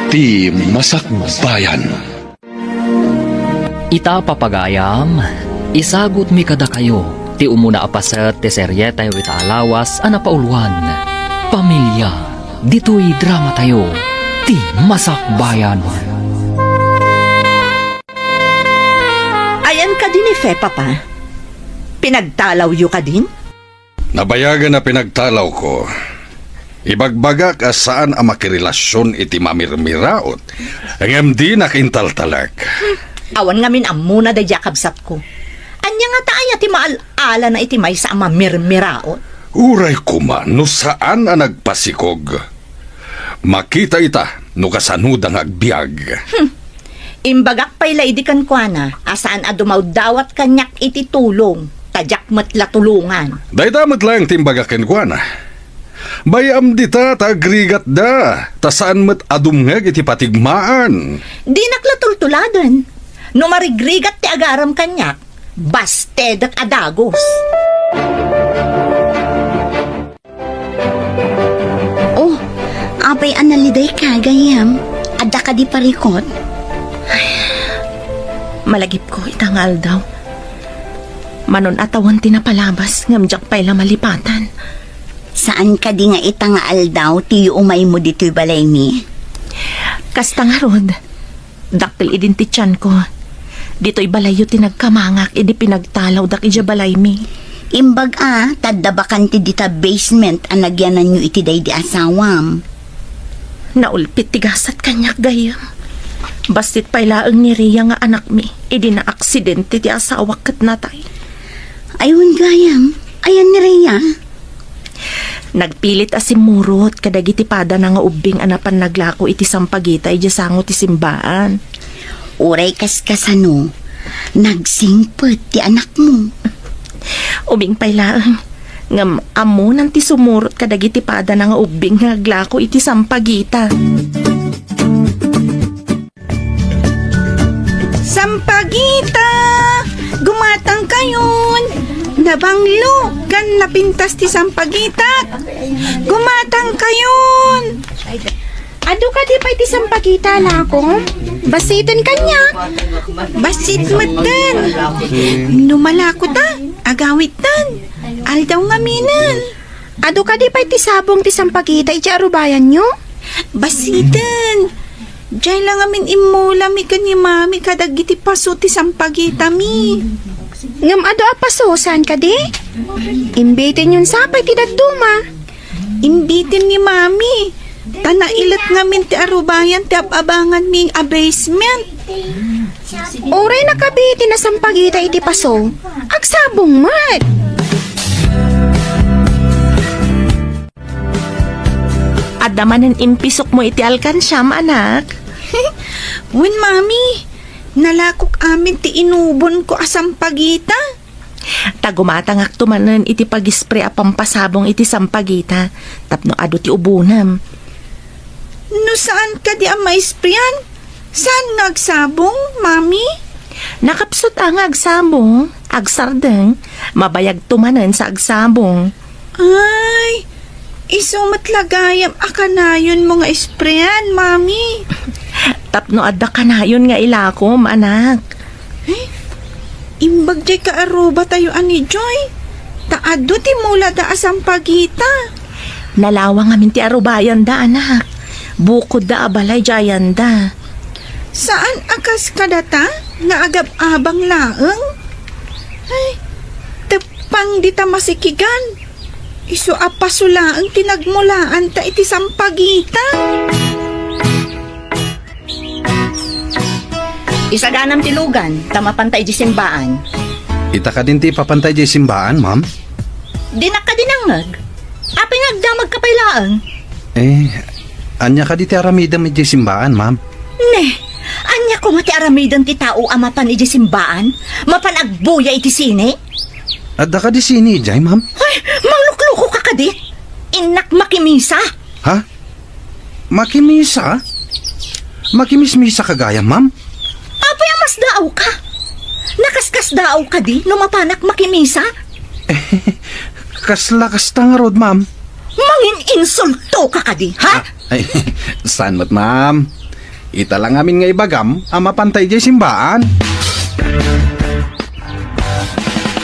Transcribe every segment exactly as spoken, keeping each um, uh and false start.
Ti Masakbayan. Ita, papagayam, isagutmi kadakayo ti umuna a paset ti serietayo ita a lawas a napauluan, Pamilya, ditoy dramatayo, Ti Masakbayan. Ayan kadi ni Fe, Papa? Pinagtalawyo kadin? Nabayagen a pinagtalawko. Ibagbagak a saan a makirelasion iti mamirmiraot, ngem dinak intaltalek. Hmm, awan ngamin ammona daydiay a kabsatko. Ania ngata aya ti maal-alana iti maysa a mamirmiraot? Uray koma no saan a nagpasikog. Makita ita no kasanoda nga agbiag. Hmm. Imbagak pay la idi kenkuana a saan a dumawdawat kaniak iti tulong, ta diak met la tulongan. Dayta met laeng ti imbagak kenkuana. Bay-am dita ta agrigatda, ta saan met a dumngeg iti patigmaan. Dinak la tultuladen. No marigrigat ti agaram kaniak, bastedek a dagus. Oh, apay a nalidayka, gayyem? Adda kadi parikut? Ay, malagipko ita nga aldaw. Manon a tawen ti napalabas, ngem diak pay la malipatan. Saan kadi nga ita nga aldaw ti yuumaymo ditoy balaymi? Kasta ngarud. Dakkel idin ti tianko. Ditoy balayyo ti nagkamangak idi pinagtalawdak idiay balaymi. Imbag a, ta adda bakante dita basement a nagyananyo iti daydi asawam. Naulpit ti gasat kaniak, gayyem. Bassit pay laeng ni Rhea nga anakmi idi naaksidente ti asawak ket natay. Ay, wen, gayyem. Ayan ni Rhea? Nagpilit a simmurot kadagiti padana nga ubbing a napan naglako iti sampagita idiay sango ti simbaan. Uray kaskasano, nagsingpet ti anakmo. Ubing pay laeng, ngem ammonan ti sumurot kadagiti padana nga ubbing nga naglako iti sampagita. Sampagita! Gumatangkayon! Nabanglo ken napintas ti sampagita! Gumatangkayon! Adu kadi pay ti sampagita, lako? Bassiten kaniak. Bassit metten. No malako ta, agawidtan. Aldaw ngaminen. Adu kadi pay ti sabong ti sampagita iti arubayanyo? Bassiten. Diay la ngamin immulami ken ni Mami kadagiti paso ti sampagitami. Ngem adu a paso, saan kadi? Imbitenyon sa pay ti dadduma. Imbiten ni Mami. Ta nailet ngamin ti arubayan ti ab-abanganmi a basement. Uray nakabi ti nasampagita iti paso, agsabong met. Adda manen impisokmo iti alkansiam, anak? Wen, Mami. Nalakok amin ti inubonko a sampagita. Ta gumatangakto manen iti pag-spray a pampasabong iti sampagita tapno adu ti ubonem. No saan kadi a maisprayan, saan nga agsabong, Mami? Nakapsut a nga agsabong, agsardeng, mabayagto manen sa agsabong. Ay, isu met la gayam a kanayonmo nga isprayan, Mami. Tapno adda kanayon nga ilakom, anak. Eh, imbag diay kaarubatayo a ni Joy. Ta adu ti mulada a sampagita. Nalawa ngamin ti arubayanda, anak. Bukodda a balay diay ayanda. Saan a kas kadata nga agab-abang laeng? Ay, teppang dita masikigan. Isu a paso laeng ti nagmulaanta iti sampagita. Isaganam ti lugan, ta mapanta idiay simbaan. Ita kadin ti ipapanta idiay simbaan, ma'am? Dinak kadi nangngeg. Apay nga agdamagka pay laeng? Eh, ania kadi ti aramidem idiay simbaan, ma'am? Ne, ania koma ti aramiden ti tao a mapan idiay simbaan? Mapan agbuya iti sine? Adda kadi sine idiay, ma'am? Ay, mangluklokoka kadi? Innak makimisa. Ha? Makimisa? Makimismisaka gayam, ma'am? Apay a masdaawka? Nakaskasdaaw kadi no mapanak makimisa? Kasla kasta ngarud, ma'am. Mangin-insultoka kadi, ha? Ah, ay, saan met, ma'am? Ita la ngamin nga ibagam a mapanta idiay simbaan.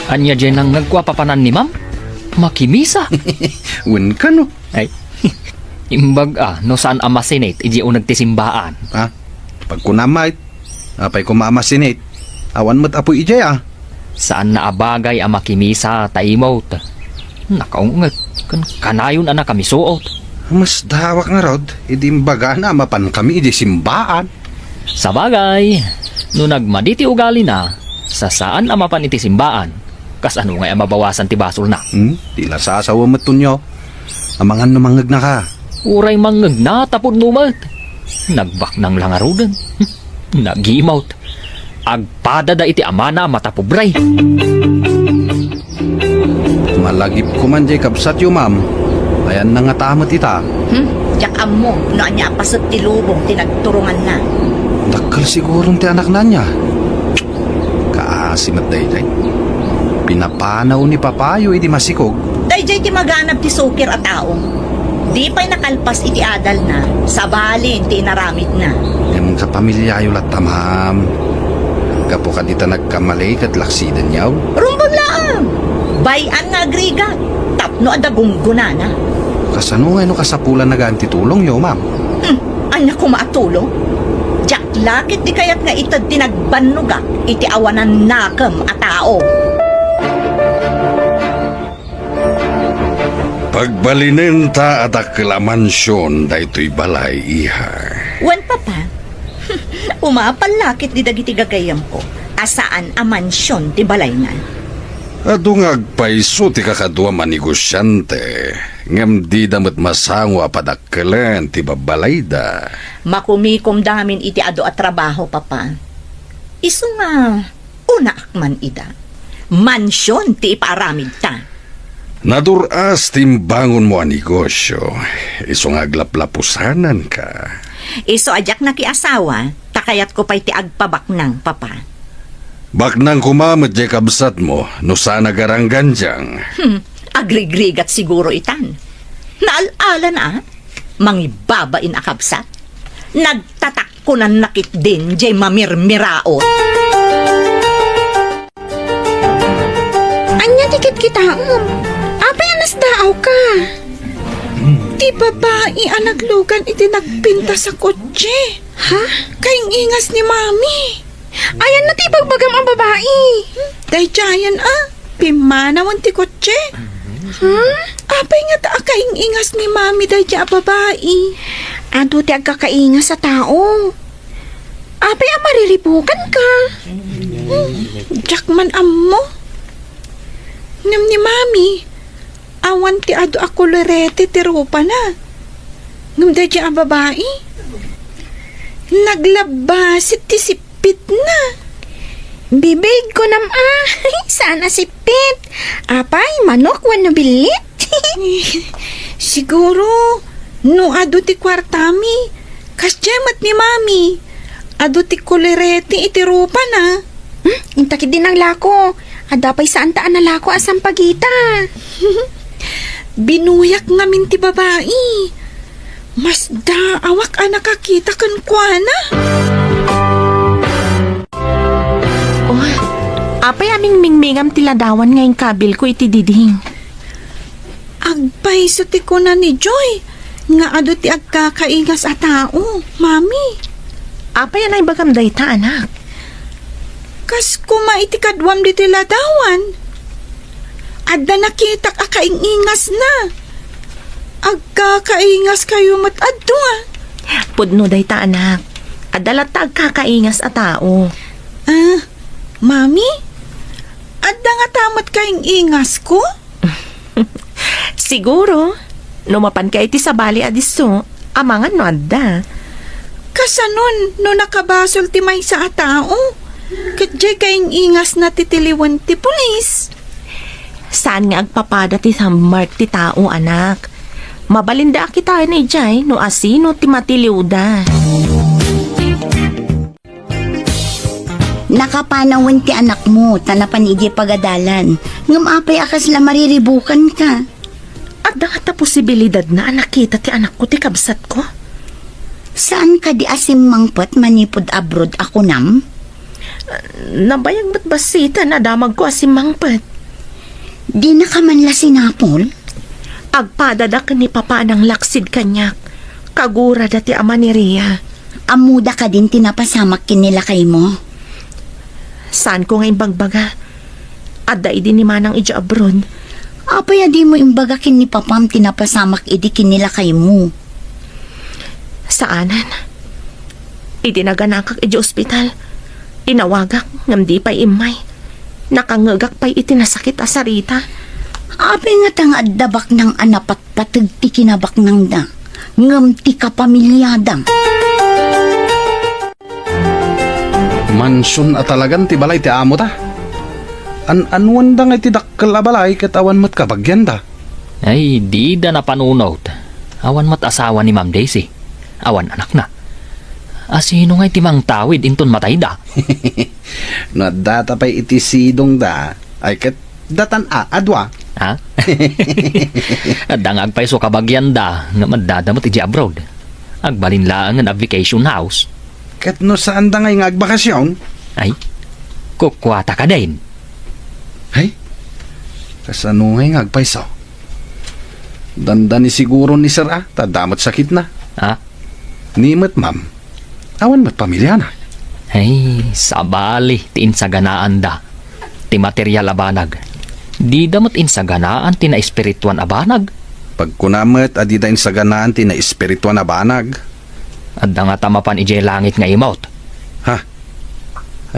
Ania diay nangngegko a papanan ni Ma'am? Makimisa. Wen kano? Ay, imbag a, no saan a masinit idiay uneg ti simbaan. Ha? Pagkunam met, apay koma a masinit? Awan met apuy idiay a. Saanna a bagay a makimisa ta imot. Nakaung-et, ken kanayon a nakamisuot. Masdaawak ngarud, idi imbagana a mapankami idiay simbaan. Sabagay, no nagmadi ti ugalina, sa saan a mapan iti simbaan, kasano ngay a mabawasan ti basolna? Hmm? Ti la sasawa met tunyo. Amangan no mangngegnaka. Uray mangnegna ta pudno met. Nagbaknang la ngaruden. Nagimot. Agpadada iti amana a matapobre. Malagipko man diay kabsatyo, ma'am. Ayanna ngata met ita. Hmm, diak ammo no ania a paset ti lubong ti nagturonganna. Dakkel siguron ti anakna ania. Kaasi met daydiay. Pinapanaw ni papayo idi masikog. Daydiay ti maganab ti sukir a tao. Di pay nakalpas iti adalna, sabalin ti inaramidna. Ngem kapamilyayo latta, ma'am. Gapu kadi ta nagkamali ket laksidenyo. Rumbeng laeng! Bay-an nga agrigat, tapno adda gunggonana. Kasano ngay no kasapulanna gaan ti tulongyo, ma'am? Hmm, ania koma a tulong? Diak la ket di kayat nga ited ti nagbannogak iti awanan nakem a tao. Pagbalinenta a dakkel a mansion daytoy balay, iha. Wen, Papa. Umapal la ket di dagiti gagayyemko a saan a mansion ti balayna. Adu nga agpayso ti kakaduam a negosiante, ngem dida met masango a padakkelen ti babbalayda. Makumikomda ngamin iti adu a trabaho, Papa. Isu nga, unaak man ida. Mansion ti ipaaramidta. Nadur-as ti imbangonmo a negosio, isu nga aglaplapusananka. Isu a diak nakiasawa, ta kayatko pay ti agpabaknang, Papa. Baknang koma met diay kabsatmo, no saan a garanggandiang. Hmm, agrigrigat siguro itan. Naal-alana, a? Mangibabain a kabsat. Nagtatakkonanna ketdin diay mamirmiraot. Ania ti kitkitaem? Apay a nasdaawka? Ti babai a naglugan iti nagpintas a kotse. Ha? Kaing-ingas ni Mami. Ayanna ti ibagbagam a babai. Daydiayen a, pimmanawen ti kotse. Ha? Apay ngata a kaing-ingas ni Mami daydiay a babai? Adu ti agkakaingas a tao. Apay a mariribukanka? Hmm, diak man ammo. Ngem ni Mami, awan ti adu a kolorete ti rupana. Ngem daydiay a babai, naglabbasit ti sip- pitna. Bibig, kunam a, saan a sippit. Apay, manok wenno billit? Siguro, no adu ti kuartami, kasdiay met ni Mami. Adu ti kolorete iti rupana. Hmm, inta ketdi nanglako. Adda pay saanta a nalako a sampagita. Binuyak ngamin ti babai. Masdaawak a nakakita kenkuana. Oh, apay a mingmingmingam ti ladawan nga inkabilko iti diding? Agpayso ti kuna ni Joy nga adu ti agkakaingas a tao, Mami. Apay a naibagam dayta, anak? Kas koma iti kaduam ditoy ladawan. Adda nakitak a kaing-ingasna. Agkakaingaskayo met adu a. Pudno dayta, anak. Adda latta agkakaingas a tao. Ah, Mami? Adda ngata met kaing-ingasko? Siguro, no mapanka iti sabali a disso, amangan no adda. Kasanon no nakabasol ti maysa a tao? Ket diay kaing-ingasna ti tiliwen ti pulis. Saan nga agpapada ti sammark ti tao, anak. Mabalinda a kitaen idiay no asino ti matiliwda. Nakapanawen ti anakmo ta napan idiay pagadalan. Ngem apay a kasla mariribukanka? Adda ngata posibilidadna a nakita ti anakko ti kabsatko? Sa Saan kadi a simmangpet manipud abroad a kunam? Nabayag met bassiten a damagko a simmangpet. Dinaka man la sinapol? Agpadada ken ni Papa a nanglaksid kaniak. Kagurada ti ama ni Ria. Ammoda kadin ti napasamak ken ni lakaymo? Saanko nga imbagbaga. Adda idi ni Manang idiay abroad. Apay a dimo imbaga ken ni Papam ti napasamak idi ken ni lakaymo? Saanen. Idi naganakak idiay ospital, inawagak ngem di pay immay. Nakangngegak pay iti nasakit a sarita. Apay ngata nga adda baknang a napatpateg ti kinabaknangda, ngem ti kapamiliada? Mansion a talagan ti balay ti amota. An-anuanda nga iti dakkel a balay ket awan met kabagianda. Ay, dida napanunot. Awan met asawa ni Ma'am Daisy. Awan anakna. Asino ngay ti mangtawid inton matayda? No addata pay iti sidongda, ay ket datan a, a dua. Ha? Adda nga agpayso kabagianda, ngem addada met idiay abroad. Agbalin laengen a vacation house. Ket no saanda ngay nga agbakasyon? Ay, kukuata kadin. Ay, kasano ngay nga agpayso? Dandani siguro ni Sir a, ta adda met sakitna. Ha? Ni met, ma'am. Awan met pamiliana. Ay, sabali ti insaganaanda. Ti material a banag. Dida met insaganaan ti naespirituan a banag. Pagkuna met a dida insaganaan ti naespirituan a banag. Adda ngata mapan idiay langit nga imot. Ha?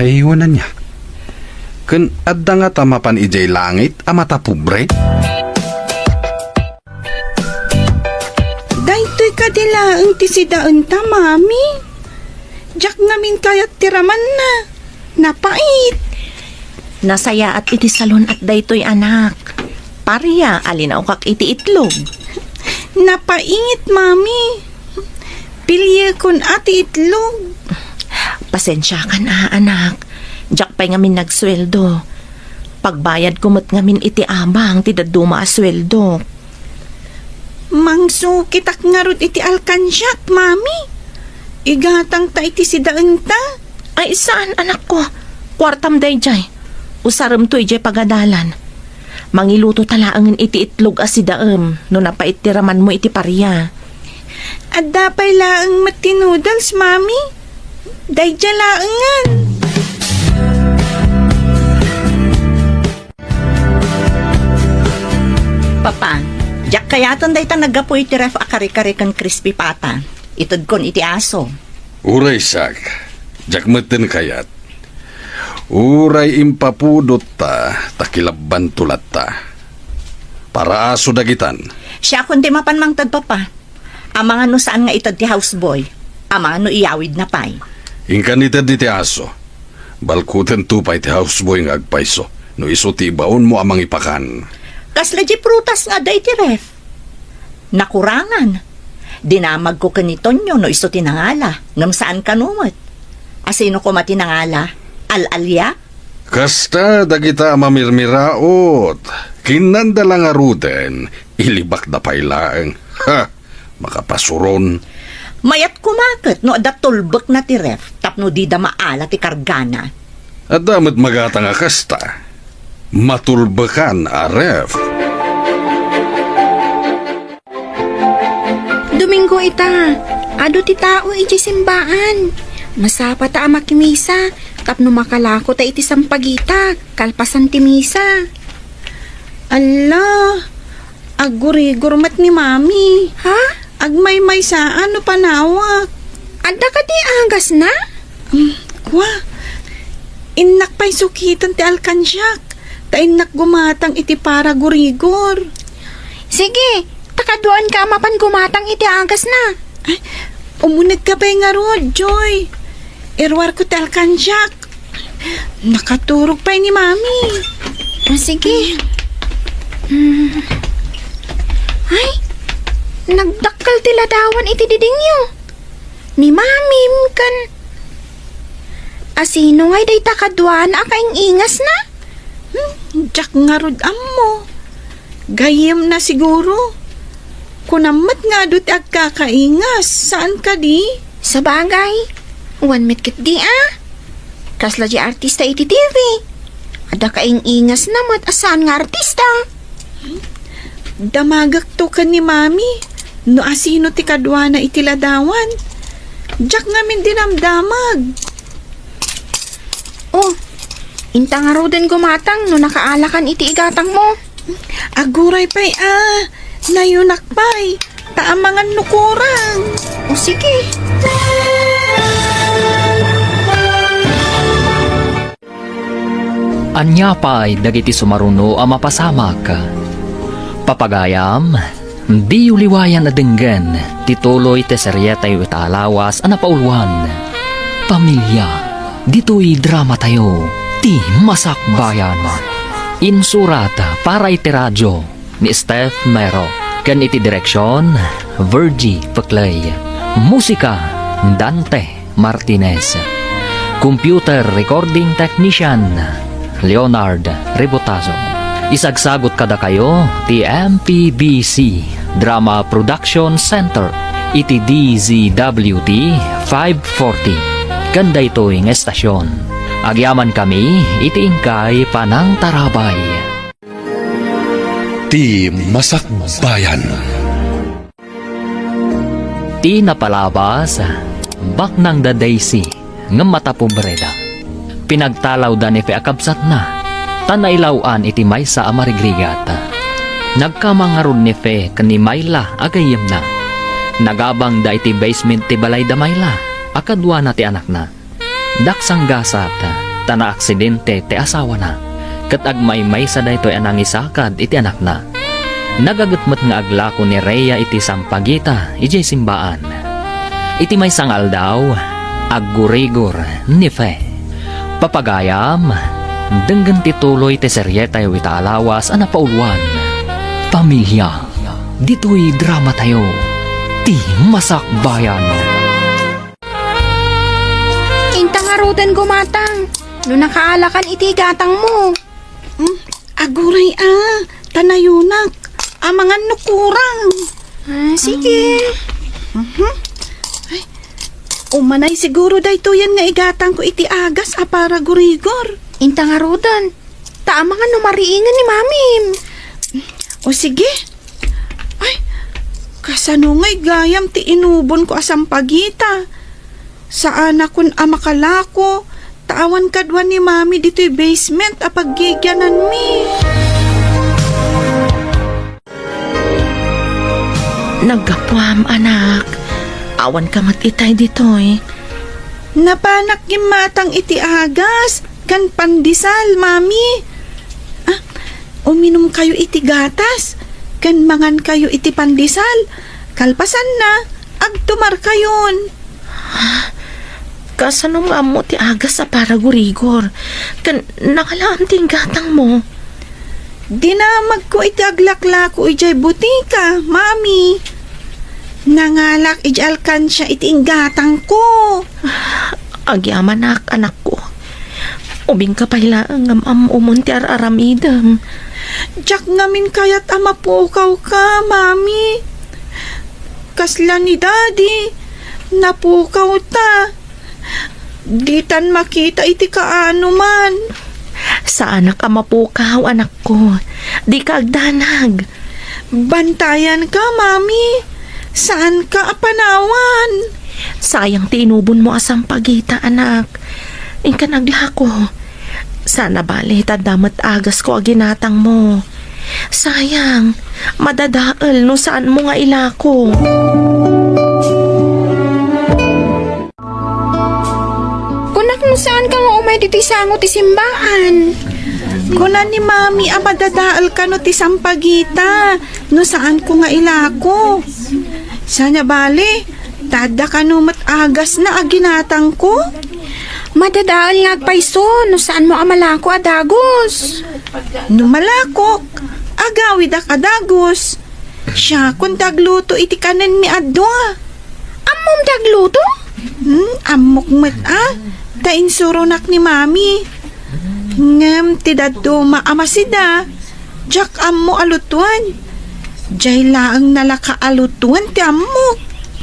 Ay, wen ania. Ken adda ngata mapan idiay langit a matapobre? Daytoy kadi laeng ti sidaenta, Mami. Diak ngamin kayat ti ramanna. Napait. Nasayaat iti salon-at daytoy, anak. Paria a linaokak iti itlog. Napait, Mami. Piliekon a ti itlog. Pasensiakan a, anak. Diak pay ngamin nagsueldo. Pagbayadko met ngamin iti abang ti dadduma a sueldok. Mangsukitak ngarud iti alkansiak, Mami. Igatangta iti sidaenta. Ay, saan, anakko. Kuartam daydiay. Usaremto idiay pagadalan. Mangilutota laengen iti itlog a sidaem no napait ti ramanmo iti paria. Adda pay laeng met ti noodles, Mami. Daydiay laengen. Papa, diak kayaten dayta naggapu iti ref a kare-kare ken crispy pata. Itedkon iti aso. Uray siak, diak metten kayat. Uray impapudotta, ta kilabbanto latta. Para aso dagitan. Siakon ti mapan mangted, Papa. Amangan no saan nga ited ti houseboy. Amangan no iyawidna pay. Inkan ited iti aso. Balkutento pay ti houseboy nga agpayso no isu ti ibaonmo a mangipakan. Kasla di prutas nga adda iti ref? Nakurangan. Dinamagko ken ni Tonyo no isu ti nangala, ngem saan kano met. Asino koma ti nangala? Al-alia? Kasta dagita a mamirmiraot, kinnanda la ngaruden, ilibakda pay laeng. Ha! Makapasuron. Mayat koma ket no adda tulbekna ti ref tapno dida maala ti kargana. Adda met magatang a kasta. Matulbekan a ref. Domingo ita, adu ti tao idiay simbaan. Masapata a makimisa tapno makalako ta iti sampagita kalpasan ti misa. Alla, aggurigor met ni Mami. Ha? Agmaymaysa no panawak. Adda kadi agasna? Hmm, kua. Innak pay sukiten ti alkansiak, ta innak gumatang iti para gurigor. Sige, ta kaduaenka a mapan gumatang iti agasna. Ay, umunegka pay ngarud, Joy. Iruarko ti alkansiak. Nakaturog pay ni Mami. Ah, sige. Hmm. Ay, nagdakkel ti ladawan iti didingyo. Ni Mami, ken asino ngay dayta kaduana a kaing-ingasna? Hmm, diak ngarud ammo. Gayyemna siguro. Kunam met nga adu ti agkakaingas, saan kadi? Sabagay, wen met ketdi a. Kasla diay artista iti T V. Adda kaing-ingasna met a saan nga artista. Damagekto ken ni Mami no asino ti kaduana iti ladawan. Diak ngamin dinamdamag. Oh, inta ngaruden gumatang no nakaalakan iti igatangmo. Aguray pay a, nayunak pay, ta amangan no kurang. O sige. Ania pay dagiti sumaruno a mapasamak? Papagayam, diyo liwayan a denggen ti tuloy ti serietayo ita a lawas a napauluan, Pamilya. Ditoy dramatayo, Ti Masakbayan. Insurat para iti radio ni Steph Mero, ken iti direksion, Virgie Peclay. Musika, Dante Martinez. Computer recording technician, Leonard Rebotazo. Isagsagut kadakayo ti M P B C Drama Production Center iti D Z W T five forty. Ken daytoy nga estasion, agyamankami iti inkay panangtarabay. Ti Masakbayan. Ti napalabas, baknang da Daisy, ngem matapobreda. Pinagtalawda ni Fe a kabsatna, ta nailaw-an iti maysa a marigrigat. Nagkama ngarud ni Fe ken ni Myla a gayyemna. Nagabangda iti basement ti balay da Myla a kaduana ti anakna. Daksanggasat, ta naaksidente ti asawana, ket agmaymaysa daytoy a nangisakad iti anakna. Nagaget met nga aglako ni Rhea iti sampagita idiay simbaan. Iti maysa nga aldaw, aggurigor ni Fe. Papagayam, denggen ti tuloy ti serietayo ita a lawas a napauluan, Pamilya. Ditoy dramatayo, Ti Masakbayan. Inta ngaruden gumatang no nakaalakan iti igatangmo. Hmm, aguray a, ta nayunak. Amangan no kurang. Ah, sige. Mhm. Ay, umanay siguro daytoyen nga igatangko iti agas a para gurigor. Inta ngaruden. Ta amangan no mariingen ni Mamim. O sige. Ay, kasano ngay gayam ti inubonko a sampagita? Saanakon a makalako, ta awan kadua ni Mami ditoy basement a paggigiananmi. Naggapuam, anak. Awan ka met itay ditoy. Napanak gimmatang iti agas ken pandesal, Mami. Ah, uminum kayo iti gatas ken mangan kayo iti pandesal. Kalpasanna, agtumar kayon. Kasano nga ammo ti agas a para gurigor? Ken nakalaam ti inggatangmo? Dinamagko iti aglaklako idiay butika, Mami. Nangalak idiay alkansia iti inggatangko. Agyamanak, anakko. Ubingka pay laeng ngem ammo umon ti ar-aramidem. Diak ngamin kayat a mapukawka, Mami. Kasla ni Daddy, napukawta. Ditan makita iti kaanoman. Saanak a mapukaw, anakko. Dika agdanag. Bantayanka, Mami. Saanka a panawan. Sayang ti inubonmo a sampagita, anak. Inkan aglako. Saan a bale ta adda met agasko a ginatangmo. Sayang, madadael no saanmo nga ilako. Kunak no saanka nga umay ditoy sango ti simbaan. Kuna ni Mami a madadael kano ti sampagita no saanko nga ilako. Saan a bale, ta adda kano met agasna a ginatangko? Madadael nga agpayso no saanmo a malako a dagus. No malakok, agawidak a dagus. Siakon ti agluto iti kanenmi a dua. Ammom ti agluto? Hmm, ammok met a, ta insuronak ni Mami. Ngem ti dadduma a masida, diak ammo a lutoen. Diay laeng nalaka a lutoen ti ammok.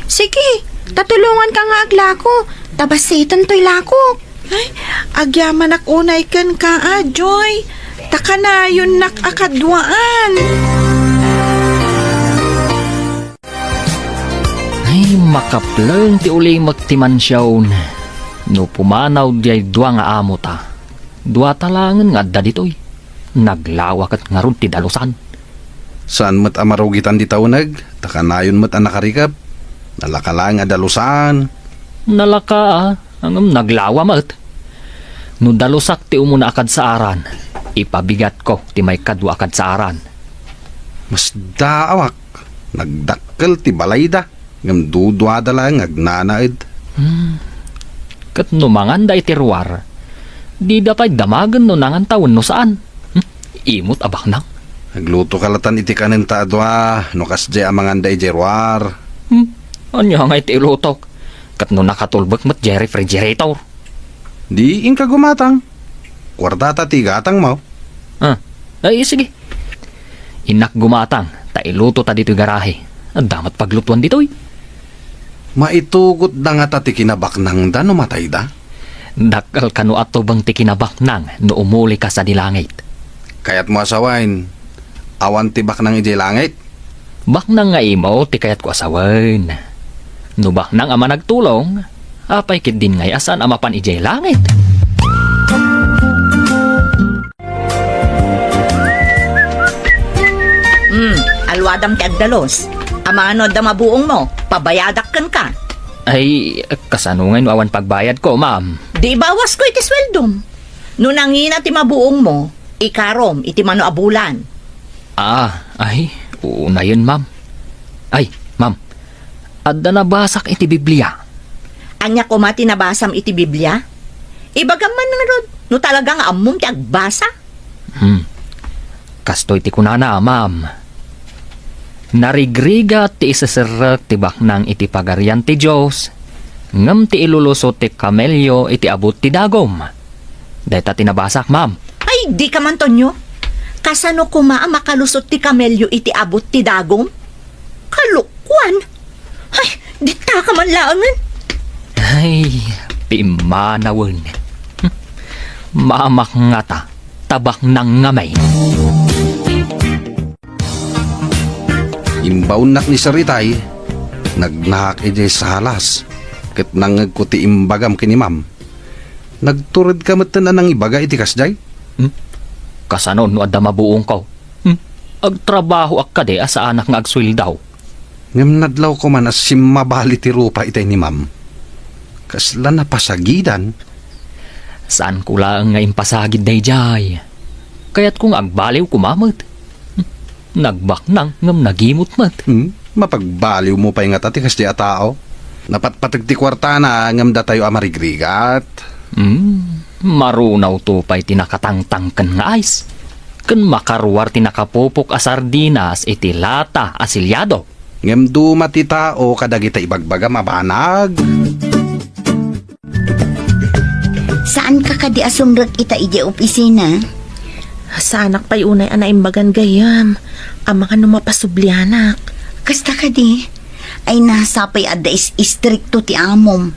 Sige, Ta tulonganka nga aglako, ta bassiten toy lakok. Ay, agyamanak unay kenka, a, Joy. Ta kanayonnak a kaduaan. Ay, makapleng ti ulimek ti mansion. No pumanaw diay dua nga amota, duata laengen nga adda ditoy. Naglawa ket ngarud ti dalusan. Saan met a marugitan dita uneg, ta kanayon met a nakarikep. Nalaka laeng a dalusan. Nalaka, a, ngem naglawa met. No dalusak ti umuna a kadsaaran, ipabigatko ti maikadua a kadsaaran. Masdaawak, nagdakkel ti balayda, ngem duduada laeng nga agnanaed. Hmm. Ket no manganda iti ruar, dida pay damagen no nanganta wenno saan. Hmm? Imot a baknang. Naglutoka latan iti kanenta a dua, no kasdiay a manganda idiay ruar. Hmm? Ania ngay ti ilutok? Ket no nakatulbek met diay refrigerator? Di inka gumatang. Kuartata ti gatangmo. Ah, ay, sige. Innak gumatang, ta ilutota ditoy garahe. Adda met paglutuan ditoy. Maitugotda ngata ti kinabaknangda no matayda? Dakkel kano a tubeng ti kinabaknang no umulika sadi langit. Kayatmo a sawen, awan ti baknang idiay langit? Baknang nga imo ti kayatko a sawen. No baknang a managtulong, apay ketdin ngay a saan a mapan idiay langit? Hmm, alwadam ti agdalus. Amangan no adda mabuongmo, pabayadak kenka. Ay, kasano ngay no awan pagbayadko, ma'am? Di ibawasko iti sueldom. No nangina ti mabuongmo, ikarom iti mano a bulan. Ah, ay, unayen, ma'am. Ay, ma'am, adda nabasak iti Biblia. Ania koma ti nabasam iti Biblia? Ibagam man ngarud, no talaga nga ammom ti agbasa. Hmm. Kastoy ti kunana, ma'am. Narigrigat ti iseserrek ti baknang iti Pagarian ti Dios, ngem ti ilulusot ti kamelio iti abut ti dagum. Dayta ti nabasak, ma'am. Ay, dika man, Tonyo. Kasano koma a makalusot ti kamelio iti abut ti dagum? Kalokuan! Ay, ditaka man laengen. Ay, pimmanawen. Mamak ngata, ta baknang ngamin. Imbaonnak ni Saritay, nagnaak idiay salas, ket nangngegko ti imbagam ken ni Ma'am. Nagturedka metten a nangibaga iti kasdiay? Hmm? Kasano no adda mabuongko? Hmm? Agtrabahoak kadi a saanak nga agsueldo. Ngem nadlawko man a simmabali ti rupa itay ni Ma'am. Kasla napasagidan. Saanko laeng nga impasagid daydiay. Kayatko nga agbaliw koma met. Nagbaknang ngem nagimot met. Hmm? Mapagbaliwmo pay ngata ti kasdiay a tao? Napatpateg ti kuartana ngem datayo a marigrigat. Hmm, marunawto pay ti nakatangtangken nga ice. Ken makaruar ti nakapupok a sardinas iti lata a siliado. Ngem duma ti tao kadagita ibagbagam a banag. Saanka kadi a sumrek ita idiay opisina? Saanak pay unay a naimbagan gayyem. Amangan no mapasublianak. Kasta kadi? Ay, na, sapay adda is-, istrikto ti amom.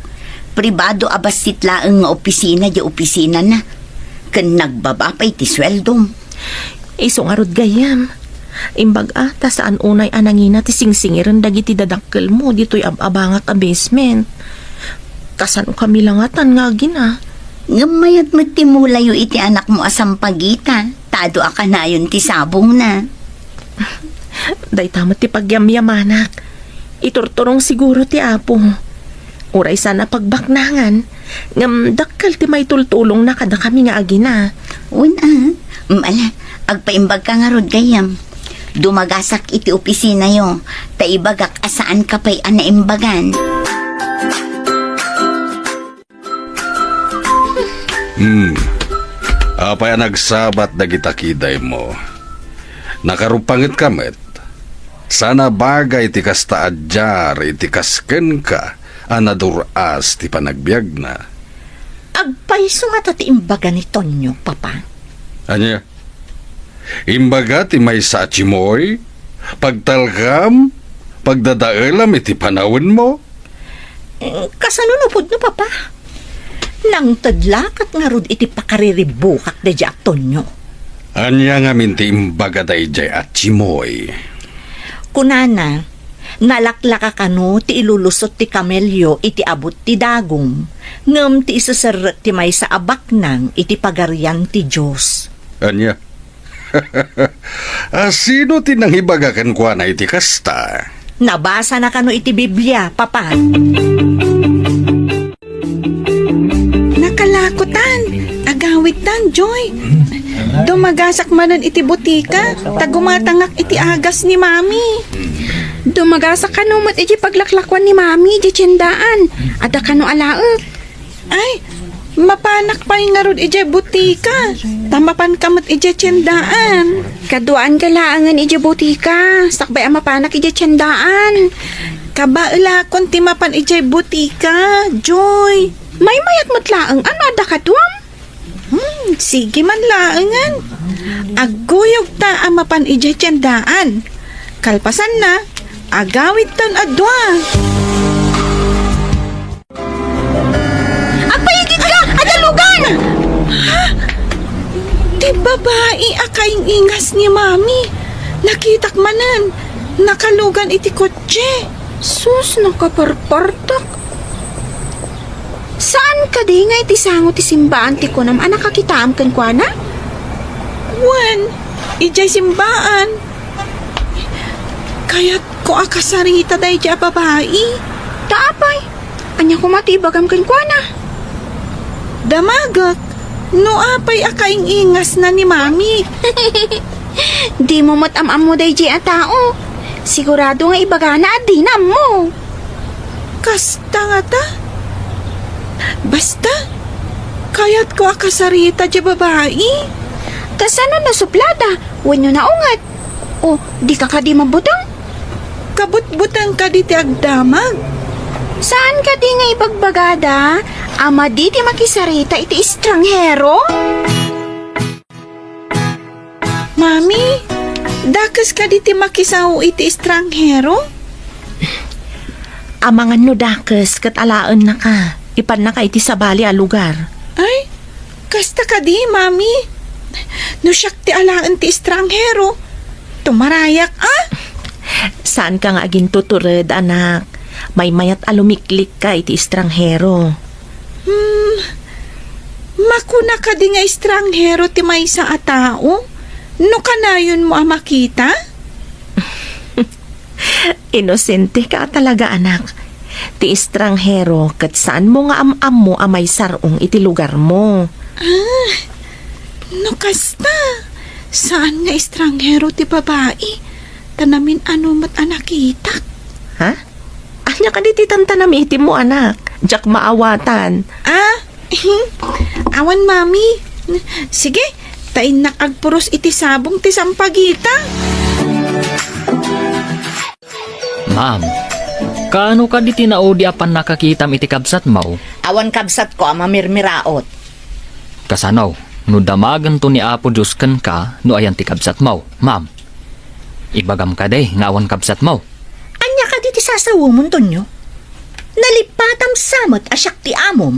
Pribado a bassit laeng nga opisina diay opisinana. Ken nagbaba pay ti sueldom. Isu ngarud gayyem. Imbag-a, ta saan unay a nangina ti singsingiren dagiti dadakkelmo ditoy ab-abangak a basement. Kasano kami langatan nga agina? Ngem mayat met ti mulayo iti anakmo a sampagita, ta adu a kanayon ti sabongna. Dayta met ti pagyamyamanak. Iturturong siguro ti Apo. Uray saan a pagbaknangan, ngem dakkel ti maitultulongna kadakami nga agina. Wen a, mm, ala, agpaimbagka ngarud gayyem. Dumagasak iti opisinayo, ta ibagak a saanka pay a naimbagan. Hmm. Apay a nagsabat dagita kidaymo? Nakarupangetka met. Saan a bagay ti kasta a diar iti kas kenka a nadur-as ti panagbiagna. Agpayso ngata ti imbaga ni Tonyo, Papa. Ania? Imbaga ti maysa a timoy, pagtalkam, pagdadaelam iti panawenmo? Kasano no pudno, Papa? Nangted la ket ngarud iti pakariribbukak daydiay a Tonyo. Ania ngamin ti imbaga daydiay a Chimoy? Kunana, nalaklaka kano ti ilulusot ti kamelio iti abut ti dagum, ngem ti iseserrek ti maysa a baknang iti Pagarian ti Dios. Ania? A, sino ti nangibaga kenkuana iti kasta? Nabasana kano iti Biblia, Papa. Nakalakotan, agawidtan, Joy. Dumagasak manen iti butika, ta gumatangak iti agas ni Mami. Dumagasak kano met iti paglaklakuan ni Mami iti tiendaan. Adda kano alaek? Ay, mapanak pay ngarud idiay butika, ta mapanka met idiay tiendaan. Kaduaanka laengen idiay butika, sakbay a mapanak idiay tiendaan. Kabaelakon ti mapan idiay butika, Joy. Maymayat met laeng, ano adda kaduam? Hmm, sige man laengen. Agguyogta a mapan idiay tiendaan. Kalpasanna, agawidtan a dua. Agpayigitka! Adda lugan! Ha? Ti babai a kaing-ingas ni Mami. Nakitak manen. Nakalugan iti kotse. Sus, nakaparpartak. Saan kadi nga iti sango ti simbaan ti kunam a nakakitaam kenkuana? Wen, idiay simbaan. Kayatko a kasarita daydiay a babai. Ta apay? Ania koma ti ibagam kenkuana? Damagek, no apay a kaing-ingasna ni Mami. Dimo met am-ammo daydiay a tao. Sigurado nga ibagana a dina ammo. Kasta ngata? Basta, kayatko a kasarita diay babai. Kasano no sublada? Wenno naunget? O, dika kadi mabuteng? Kabutbuteng kadi ti agdamag. Saan kadi nga ibagbagada a madi ti makisarita iti estranghero? Mami, dakes kadi ti makisao iti estranghero? Amangan no dakes ket alaennaka, ipannaka iti sabali a lugar. Ay, kasta kadi, Mami? No siak ti alaen ti estranghero, tumarayak, a? Saanka nga agintutured, anak. Maymayat a lumiklikka iti estranghero. Hmm, makuna kadi nga estranghero ti maysa a tao no kanayonmo a makita? Inosenteka a talaga, anak. Ti estranghero ket saanmo nga am-ammo a maisar-ong iti lugarmo. Ah, no kasta, saan nga estranghero ti babai, ta namin-ano met a nakitak. Ha? Ania kadi ti tantanamitimmo, anak? Diak maawatan. Ah, awan, Mami. Sige, ta innak agpuros iti sabong ti sampagita. Ma'am, kaano kadi ti naudi a pannakakitam iti kabsatmo? Awan kabsatko a mamirmiraot. Kasano no damagento ni Apo Dios kenka no ayan ti kabsatmo, ma'am? Ibagam kadi nga awan kabsatmo. Ania kadi ti sasawemon, Tonyo? Nalipatam sa met a siak ti amom.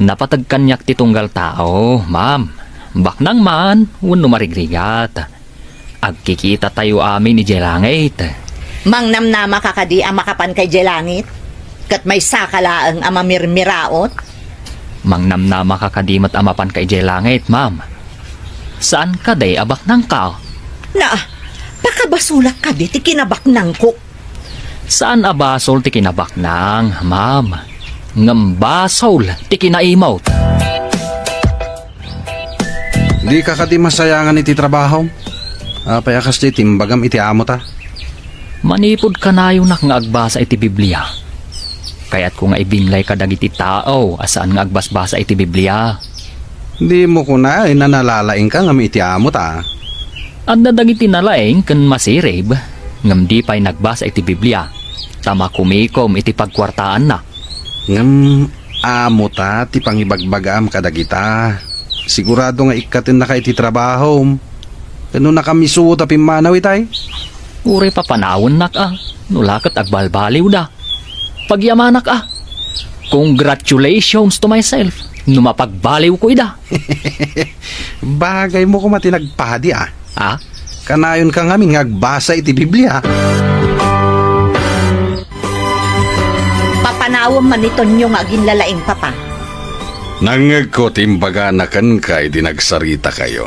Napateg kaniak ti tunggal tao, ma'am. Baknang man wenno marigrigat. Agkikitatayo amin idiay langit. Mangnamnamaka kadi a makapanka idiay langit? Ket maysaka laeng a mamirmiraot? Mangnamnamaka kadi met a mapanka idiay langit, ma'am? Saan kadi a baknangka? Na, pakabasolak kadi ti kinabaknangko? Saan a basol ti kinabaknang, ma'am. Ngem basol ti kinaimot. Dika kadi masayangan iti trabahom? Apay a kasdiay ti imbagam iti amota? Manipud kanayonak nga agbasa iti Biblia, kayatko nga ibinlay kadagiti tao a saan nga agbasbasa iti Biblia. Dimo kunay a nalalaingka ngem iti amota. Adda dagiti nalaing ken masirib, ngem di pay nagbasa iti Biblia, ta makumikom iti pagkuartaanna. Ngem amota ti pangibagbagaam kadagita. Sigurado nga ikkatennaka iti trabahom. Ken no nakamisuot a pimmanaw itay? Uray papanawennak a, no la ket agbalbaliwda. Pagyamanak a. Congratulations to myself no mapagbaliwko ida. Bagaymo koma ti nagpadi a. Ha? Kanayonka ngamin nga agbasa iti Biblia. Papanawem man ni Tonyo nga aginlalaing, Papa. Nangngegko ti imbagana kenka idi nagsaritakayo.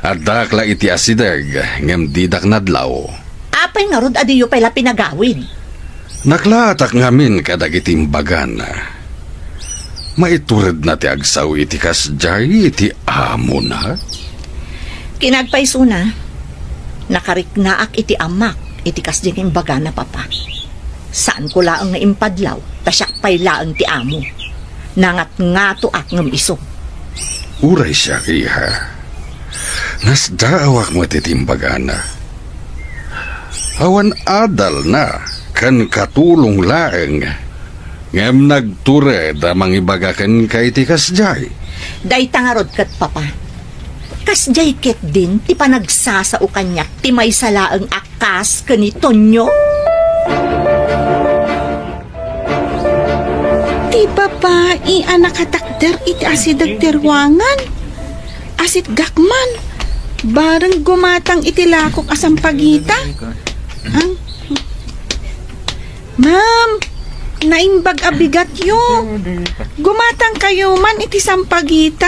Addaak la iti asideg, ngem didak nadlaw. Apay ngarud a diyo pay la pinagawid? Naklaatak ngamin kadagiti imbagana. Maituredna ti agsao iti kasdiay iti amona? Kinagpaysona, nakariknaak iti amak iti kasdi nga imbagana, Papa. Saanko laeng nga impadlaw, ta siak pay laeng ti amo. Nangatngatoak ngem isu. Uray siak, iha. Nasdaawak met iti imbagana. Awan adalna ken katulong laeng, ngem nagtured a mangibaga kenka iti kasdiay. Dayta ngarud ket, Papa. Kasdiay ketdin ti panagsasao kaniak ti maysa laeng a kas ken ni Tonyo? Ti babai a nakatakder iti asideg ti ruangan. Asitgak man. Bareng gumatang iti lakok a sampagita. Ang, Ma'am, naimbag a bigatyo. Gumatangkayo man iti sampagita?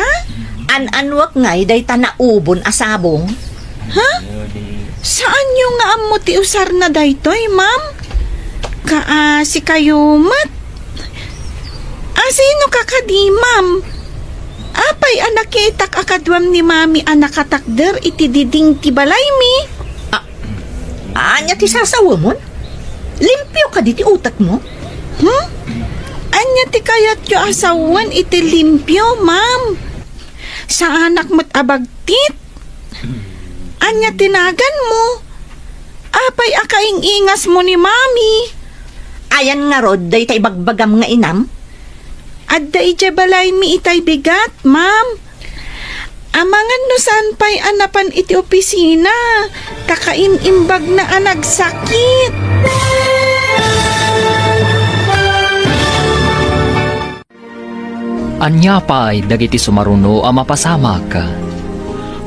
An-anuak ngay dayta naubon a sabong? Ha? Saanyo nga ammo ti usarna daytoy, ma'am? Kaasikayo met. Asinoka kadi, ma'am? Apay a nakitak a kaduam ni Mami a nakatakder iti diding ti balaymi? A-, ania ti sasawemon? Limpio kadi ti utekmo? Hmm? Ania ti kayatyo a sawen iti limpio, ma'am? Saanak met a bagtit. Ania ti naganmo? Apay a kaing-ingasmo ni Mami? Ayan ngarud dayta ibagbagam nga inam? Adda idiay balaymi itay bigat, ma'am. Amangan no saan pay a napan iti opisina, ta kaim-imbagna a nagsakit. Ania pay dagiti sumaruno a mapasamak?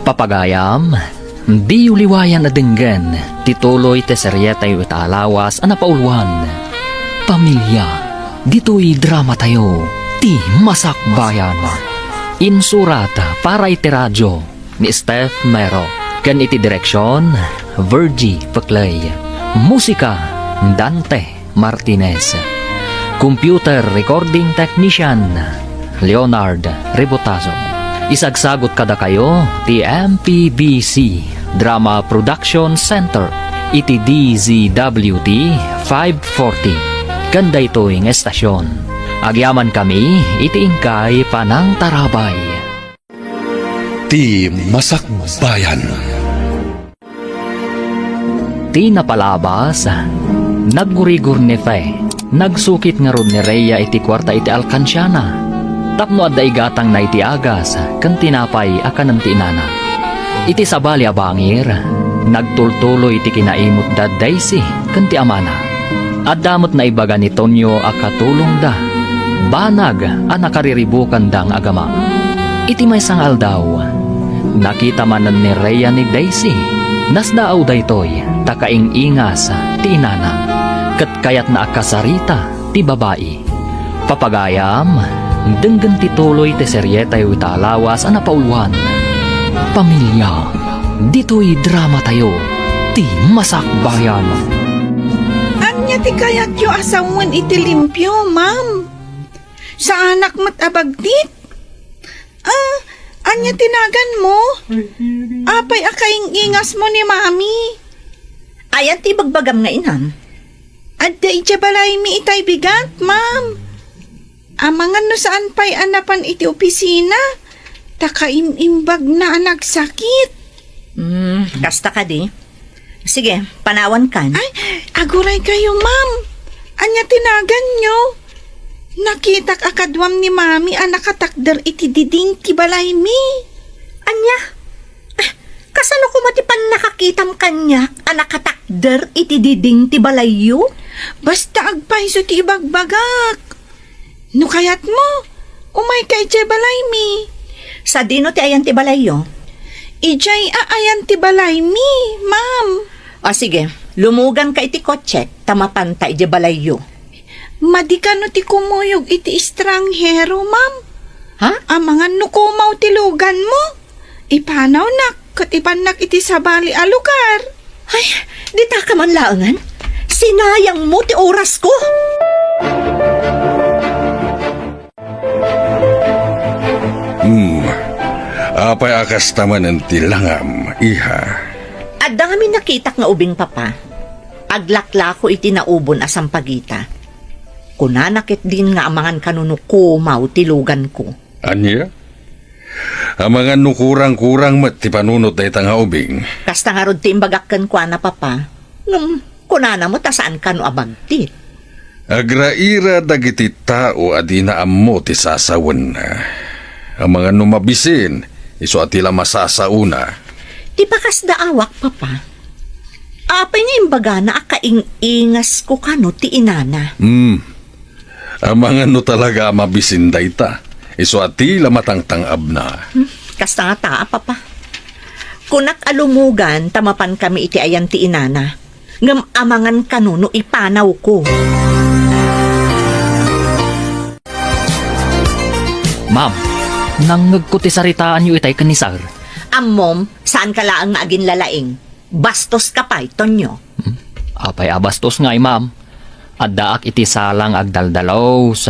Papagayam, diyo liwayan a denggen ti tuloy ti serietayo ita a lawas a napauluan, Pamilya. Ditoy dramatayo, Ti Masakbayan. Insurat para iti radio ni Steph Mero, ken iti direksion, Virgie Peclay. Musika, Dante Martinez. Computer Recording Technician, Leonard Rebotazo. Isagsagut kadakayo ti M P B C Drama Production Center iti D Z W T five forty. Ken daytoy nga estasion, agyamankami iti inkay panangtarabay. Ti Masakbayan. Ti napalabas, naggurigur ni Fe. Nagsukit ngarud ni Rhea iti kuarta iti alkansiana tapno adda igatangna iti agas ken tinapay a kanen ti inana. Iti sabali a bangir, nagtultuloy ti kinaimutda Daisy ken ti amana. Adda met naibaga ni Tonyo a katulongda, banag a nakariribukanda nga agama. Iti maysa nga aldaw, nakita manen ni Rhea ni Daisy. Nasdaaw daytoy ta kaing-ingas ti inana, ket kayatna a kasarita ti babai. Papagayam, denggen ti tuloy ti serietayo ita a lawas a napauluan, Pamilya. Ditoy dramatayo, Ti Masakbayan. Ania ti kayatyo a sawen iti limpio, ma'am? Saanak met a bagtit? Ah, ania ti naganmo? Apay a kaing-ingasmo ni Mami? Ayan ti ibagbagam nga inam? Adda idiay balaymi itay bigat, ma'am. Amangan no saan pay a napan iti opisina, ta kaim-imbagna a nagsakit. Hmm, kasta kadi? Sige, panawankan. Ay, aguray kayo, ma'am. Ania ti naganyo? Nakitak a kaduam ni Mami a nakatakder iti diding ti balaymi. Ania? Eh, kasano koma ti pannakakitam kaniak a nakatakder iti diding ti balayyo? Basta agpayso ti ibagbagak. No kayatmo, umayka idiay balaymi. Sadino ti ayan ti balayyo? Idiay a ayan ti balaymi, ma'am. O sige, lumuganka iti kotsek ta mapanta idiay balayyo. Madi kano ti kumuyog iti estranghero, ma'am? Ha? Amangan no kumaw ti luganmo. Ipanawnak ket ipannak iti sabali a lugar. Ay, dita ka man laengen? Sinayangmo ti orasko! Hmm, apay a kasta manen ti langam, iha? Adda ngamin nakitak nga ubing, Papa. Aglaklako iti naubon a sampagita. Kunana ketdin nga amangan kano no kumaw ti luganko. Ania? Amangan no kurang-kurang met ti panunot dayta nga ubing. Kasta ngarud ti imbagak kenkuana, Papa. Ngem kunana met a saan kano a bagtit. Agraira dagiti tao a dina ammo ti sasawenna. Amangan no mabisin, isu a ti la masasaona. Ti pakasdaawak, Papa. Apay nga imbagana a kaing-ingasko kano ti inana? Hmm. Amangan no talaga a mabisin dayta. Isu a ti la matangtang-abna. Hmm, kasta ngata, Papa. Kunak a lumugan ta mapankami iti ayan ti inana. Ngem amangan kano no ipanawko. Ma'am, nangngegko ti saritaanyo itay ken ni Sir. Ammom, saanka laeng nga aginlalaing. Bastoska pay, Tonyo. Hmm? Apay a bastos ngay, ma'am? Addaak iti sala nga agdaldalus.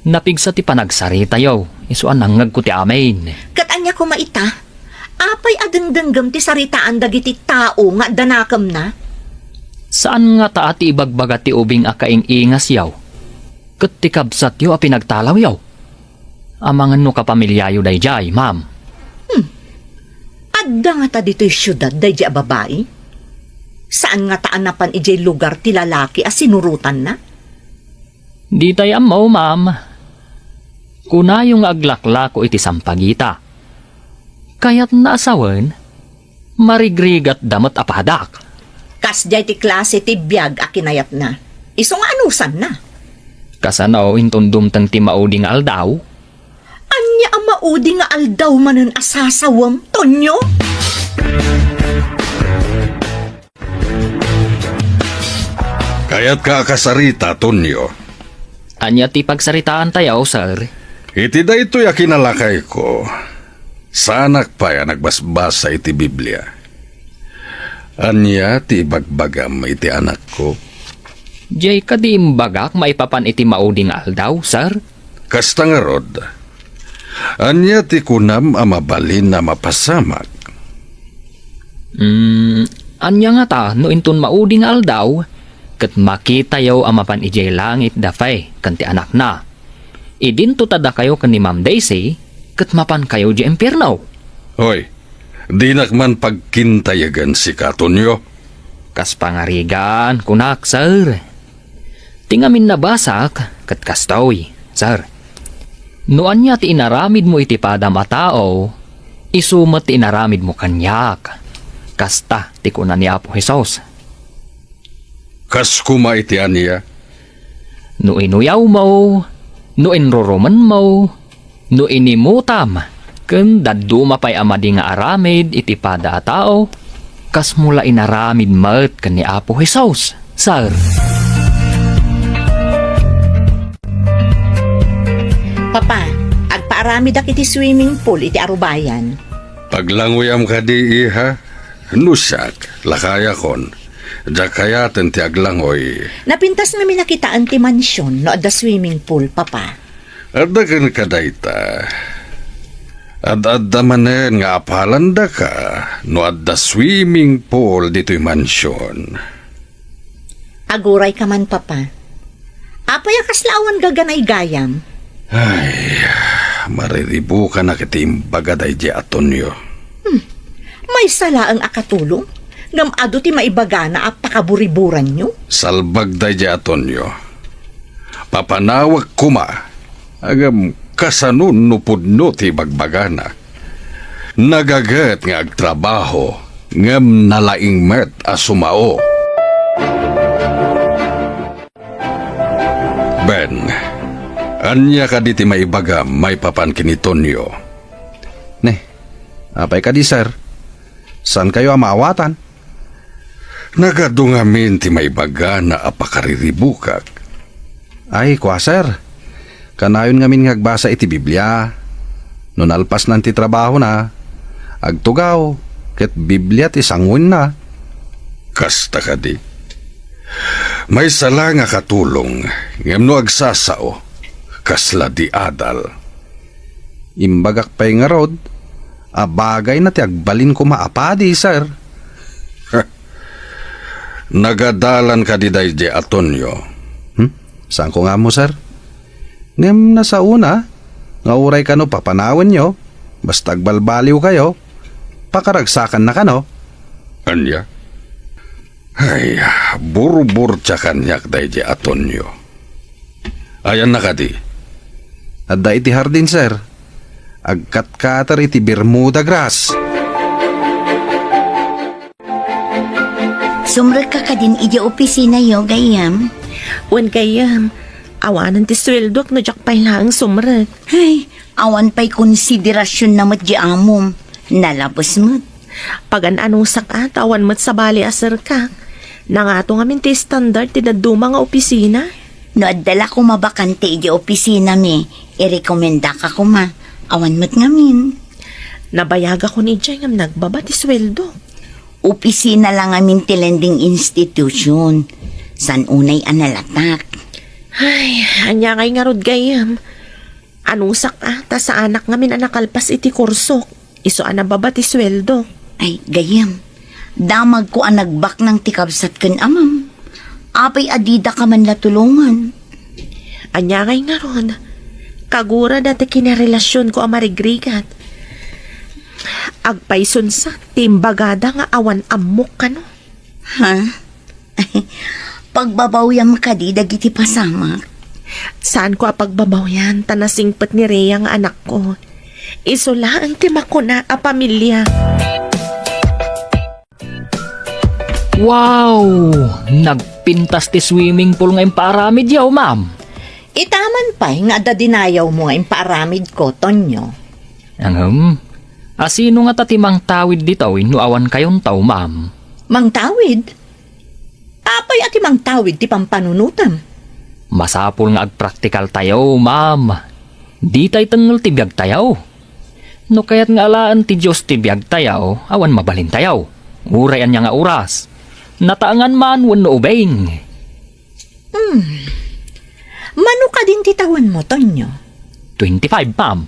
Napigsa ti panagsaritayo, isu a nangngegko ti amin. Ket ania koma ita? Apay a dengdenggem ti saritaan dagiti tao nga adda nakemna? Saan ngata a ti ibagbaga ti ubing a kaing-ingasyo ket ti kabsatyo a pinagtalawyo? Amangan no kapamiliayo daydiay, ma'am. Hmm. Adda ngata ditoy siudad daydiay a babai? Saan ngata a napan idiay lugar ti lalaki a sinurotanna? Ditay ammo, ma'am. Kunayo nga aglaklako iti sampagita. Kayatna a sawen, marigrigatda met a padak. Kasdiay ti klase ti biag a kinayatna. Isu nga anusanna. Kasano inton dumteng ti maudi nga aldaw? Ania a maudi nga aldaw manen a sasawem, Tonyo? Kayatka a kasarita, Tonyo? Ania ti pagsaritaantayo, sir? Iti daytoy a kinalakayko, saanak pay a nagbasbasa iti Biblia. Ania ti ibagbagam iti anakko? Diay kadi imbagak maipapan iti maudi nga aldaw, sir? Kasta ngarud, ania ti kunam a mabalin a mapasamak? Mm, ania ngata no inton maudi nga aldaw, ket makitayo a mapan idiay langit da Faye ken ti anakna? Idinto ta dakayo ken ni Ma'am Daisy, ket mapankayo idiay impierno. Hoy, dinak man pagkintayagan sika, Tonyo. Kas pangarigan, kunak, sir. Ti ngamin nabasak, ket kastoy, sir. No ania ti inaramidmo iti padam a tao, isu met ti inaramidmo kaniak. Kasta ti kuna ni Apo Jesus. Kas koma iti ania? No inuyawmo, no inrurumenmo, no inimutam, ken dadduma pay a madi nga aramid iti pada a tao, kasmo la inaramid met ken ni Apo Jesus, sir. Papa, agpaaramidak iti swimming pool iti arubayan. Paglangoyam kadi, iha? No siak, lakayakon. Diak kayaten ti aglangoy. Napintas ngamin a kitaen ti mansion no adda swimming pool, Papa. Adda kenka dayta. Ad-adda manen nga apalandaka no adda swimming pool ditoy mansion. Agurayka man, Papa. Apay a kasla awan gaganaygayam? Ay, mariribukanak iti imbaga daydiay a Tonyo. Hmm. Maysa laeng a katulong, ngem adu ti maibagana a pakaburiburanyo. Salbag daydiay a Tonyo. Papanawek koma, ngem kasano no pudno ti ibagbagana? Nagaget nga agtrabaho, ngem nalaing met a sumao. Ania kadi ti maibagam maipapan ken ni Tonyo? Ne, apay kadi, sir? Saankayo a maawatan? Nagadu ngamin ti maibagana a pakariribukak. Ay, kua, sir. Kanayon ngamin nga agbasa iti Biblia. No nalpasnan ti trabahona, agtugaw, ket Biblia ti sanguenna. Kasta kadi. Maysa la nga katulong, ngem no agsasao, kasla di adal. Imbagak pay ngarud, a bagayna ti agbalin koma a padi, sir. Nagadalan kadi daydi a Tonyo? Hmm? Saanko nga ammo, sir. Ngem nasaona nga uray kano papanawenyo, basta agbalbaliwkayo, pakaragsakanna kano. Ania? Ay, burburtia kaniak daydi a Tonyo. Ayanna kadi? Adda iti hardin, sir. Agkatkater iti Bermuda grass. Sumrekka kadin idiay opisinayo, gayyem? Wen, gayyem. Awanen ti sueldoak no diak pay laeng sumrek. Ay, awan pay konsiderasionna met di amom. Nalabes met. Pagan-anusak a, ta awan met sabali a serkak. Nangato ngamin ti standard ti dadduma nga opisina. No adda la koma bakante idiay opisinami, irekomendaka koma. Awan met ngamin. Nabayagakon idiay ngem nagbaba ti sueldo. Opisina la ngamin ti lending institution. Saan unay a nalatak? Ay, ania ngay ngarud gayyem? Anusak a, ta saanak ngamin a nakalpas iti kursok. Isu a nababa ti sueldo. Ay, gayyem. Damagko a nagbaknang ti kabsat ken amam. Apay a didaka man la tulongan? Ania ngay ngarud? Kagura dati kinarelasionko a marigrigat. Agpaysunsa ti imbagada nga awan ammok kano. Ha? Pagbabawyam kadi dagiti pasamak? Saanko a pagbabawian ta nasingpet ni Rhea nga anakko. Isu laeng ti makuna a pamilia. Wow! Nagpintas ti swimming pool nga impaaramidyo, ma'am. Ita man pay nga adda dinayawmo nga impaaramidko, Tonyo. Ngem, asino ngata ti mangtawid ditoy no awan kayonto, ma'am? Mangtawid? Apay a ti mangtawid ti pampanunotam? Masapul nga agpraktikaltayo, ma'am. Ditay tengngel ti biagtayo. No kayat nga alaen ti Dios ti biagtayo, awan mabalintayo. Uray ania nga oras. Nataengan man wenno ubing. Hmm. Mano kadin ti tawenmo, Tonyo? Twenty-five, ma'am.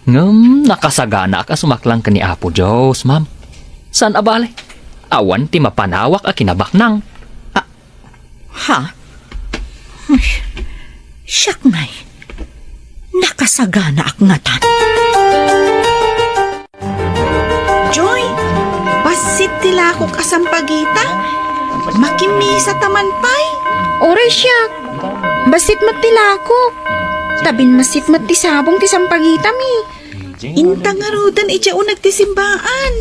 Ngem nakasaganaak a sumaklang ken ni Apo Dios, ma'am. Saan a bale, awan ti mapanawak a kinabaknang. Ah. Ha? Ay, siak ngay. Nakasaganaak ngatan. Joy, bassit ti lakok a sampagita. Makimisa ta man pay. Uray siak, bassit met ti lakok. Ta binmassit met ti sabong ti sampagitami. Inta ngaruden idiay uneg ti simbaan.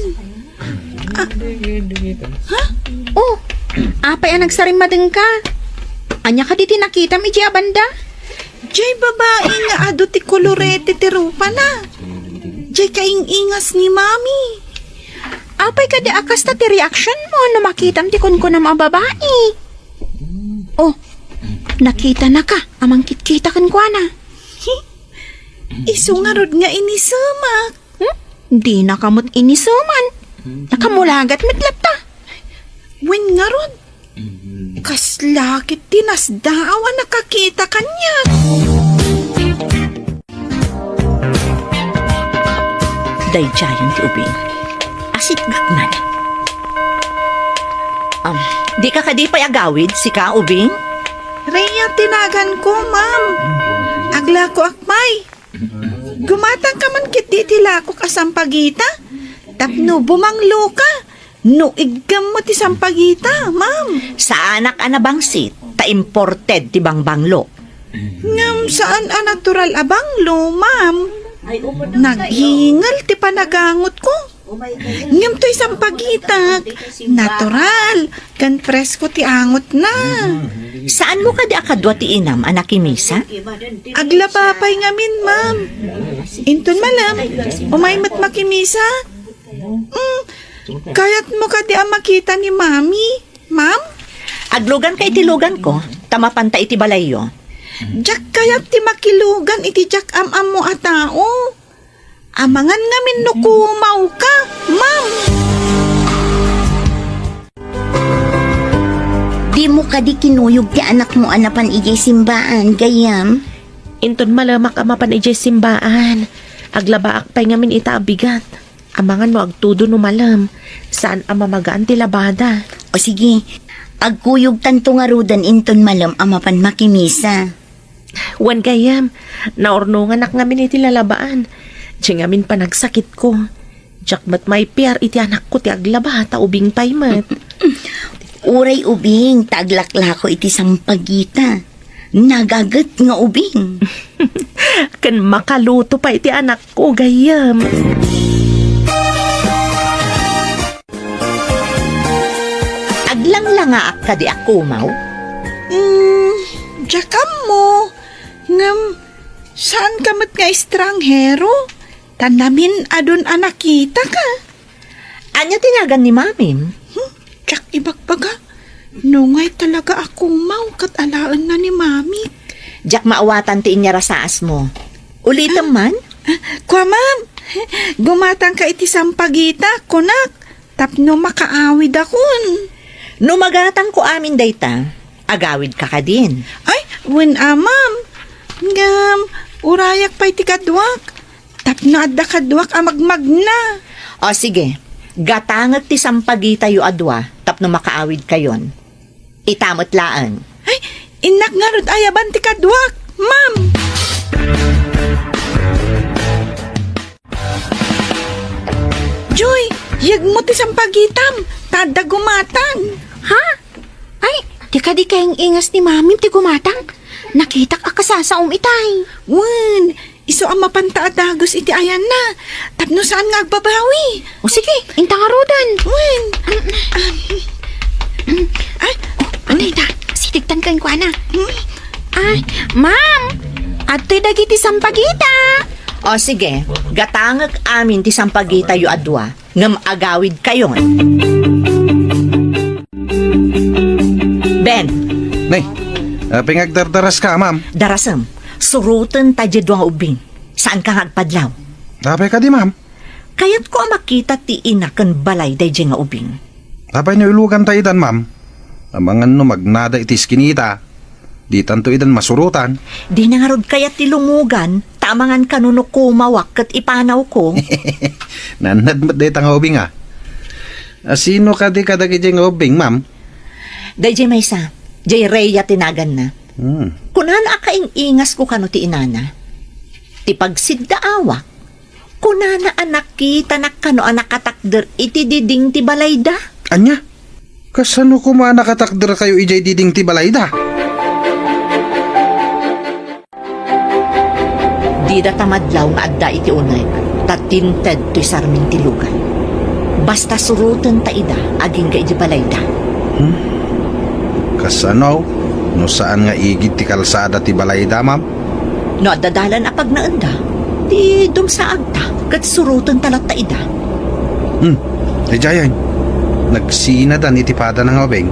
Ah, ha? Oh, apay a nagsarimmadengka? Ania kadi ti nakitam idiay a banda? Jay babai nga adu ti kolorete ti rupana. Jay kaing-ingas ni Mami. Apay kadi a kasta ti reaction mo no makitam ti kunkunam a babai? Oh, nakitanaka a mangkitkita kenkuana. Isu ngarud nga inisemak. Hmm? Dinaka met iniseman. Nakamulagat met latta. Wen ngarud, kasla ket ti nasdaaw a nakakita kaniak. Daydiayen ti ubing. Asitgak man. Um, dika kadi pay agawid, sika, ubing? Rhea ti naganko, ma'am. Aglakoak pay. Gumatangka man ketdi iti lakok a sampagita tapno bumangloka no iggammo ti sampagita, ma'am. Saanak a nabangsit ta imported ti bangbanglo. Ngem saan a natural a banglo, ma'am. Naghingel ti panagangotko. Ngem toy sampagitak, natural, ken presko ti angotna. Saanmo kadi a kadua ti inam a nakimisa? Aglaba pay ngamin, ma'am. Inton malem, umay met makimisa. Mm, kayatmo kadi a makita ni Mami, ma'am? Agluganka iti luganko, ta mapanta iti balayyo. Diak kayat ti makilugan iti diak am-ammo a tao. Amangan ngamin no kumawka, ma'am. Dimo kadi kinuyog ti anakmo a napan idiay simbaan, gayyem? Inton malemak a mapan idiay simbaan, aglabaak pay ngamin ita a bigat. Amangan no agtudo no malem, saan a mamagaan ti labada. O sige, agkuyogtanto ngaruden inton malem a mapan makimisa. Wen gayyem, naurnonganak ngamin iti lalabaan. Diay ngamin panagsakitko. Diak met maipiar iti anakko ti aglaba, ta ubing pay met. Uray ubing, ta aglaklako iti sampagita. Nagaget nga ubing. Ken makaluto pay ti anakko, gayyem. Aglanglangaak kadi a kumaw? Mm, diak ammo. Ngem, saanka met nga estranghero? Ta namin-adun a nakitaka. Ania ti nagan ni Mamim? Hmm, diak ibagbaga. Nungay talaga a kumaw ket alaenna ni Mami. Diak maawatan ti inyarasaasmo. Ulitem man? Ah, kua, ma'am. Gumatangka iti sampagita, kunak. Tapno makaawidakon. No magatangko amin dayta, agawidka kadin. Ay, wen a, ma'am. Ngem, urayak pay ti kaduak. Tapno adda kaduak a magmagna. O sige, gatangek ti sampagitayo a dua tapno makaawidkayon. Ita met laeng. Ay, innak ngarud ayaban ti kaduak, ma'am. Joy, yegmo ti sampagitam, ta adda gumatang. Ha? Ay, di kadi kaing-ingas ni Mamim ti gumatang? Nakitak a kasasaom itay. Wen, isu a mapanta a dagus iti ayanna, tapno saan nga agbabawi. O sige, inta ngaruden. Wen. Ay, oh, adda ita. Sidigtan kenkuana. Hmm? Ay, ma'am, adtoy dagiti sampagita. O sige, gatangek amin ti sampagitayo a dua, ngem agawidkayon. Ben. Nay, apay nga agdardaraska, ma'am? Darasem, surotenta diay dua nga ubbing. Saanka nga agpadlaw. Apay kadi, ma'am? Kayatko a makita ti ina ken balay daydiay nga ubing. Apay no iluganta idan, ma'am? Amangan no magnada iti iskinita, ditanto idan masurotan. Dina ngarud kayat ti lumugan, ta amangan kano no kumawak ket ipanawko. Nannad met dayta nga ubing, a. A, sino kadi kadagiti nga ubing, ma'am? Daydiay maysa, diay Rhea ti naganna. Hmm. Kunana a kaing-ingasko kano ti inana. Ti pagsiddaawak, kunana a nakitanak kano a nakatakder iti diding ti balayda. Ania? Kasano koma a nakatakderkayo idiay diding ti balayda? Dida ta madlaw nga adda iti uneg, ta tinted toy sarming ti lugan. Basta surotenta ida agingga idiay balayda. Hmm? Kasano? No saan nga igid ti kalsada ti balayda, ma'am? No adda dalan a pagnaenda, ti dumsaagta, ket surotenta latta ida. Hmm, daydiayen, nagsinadan iti padana nga ubing.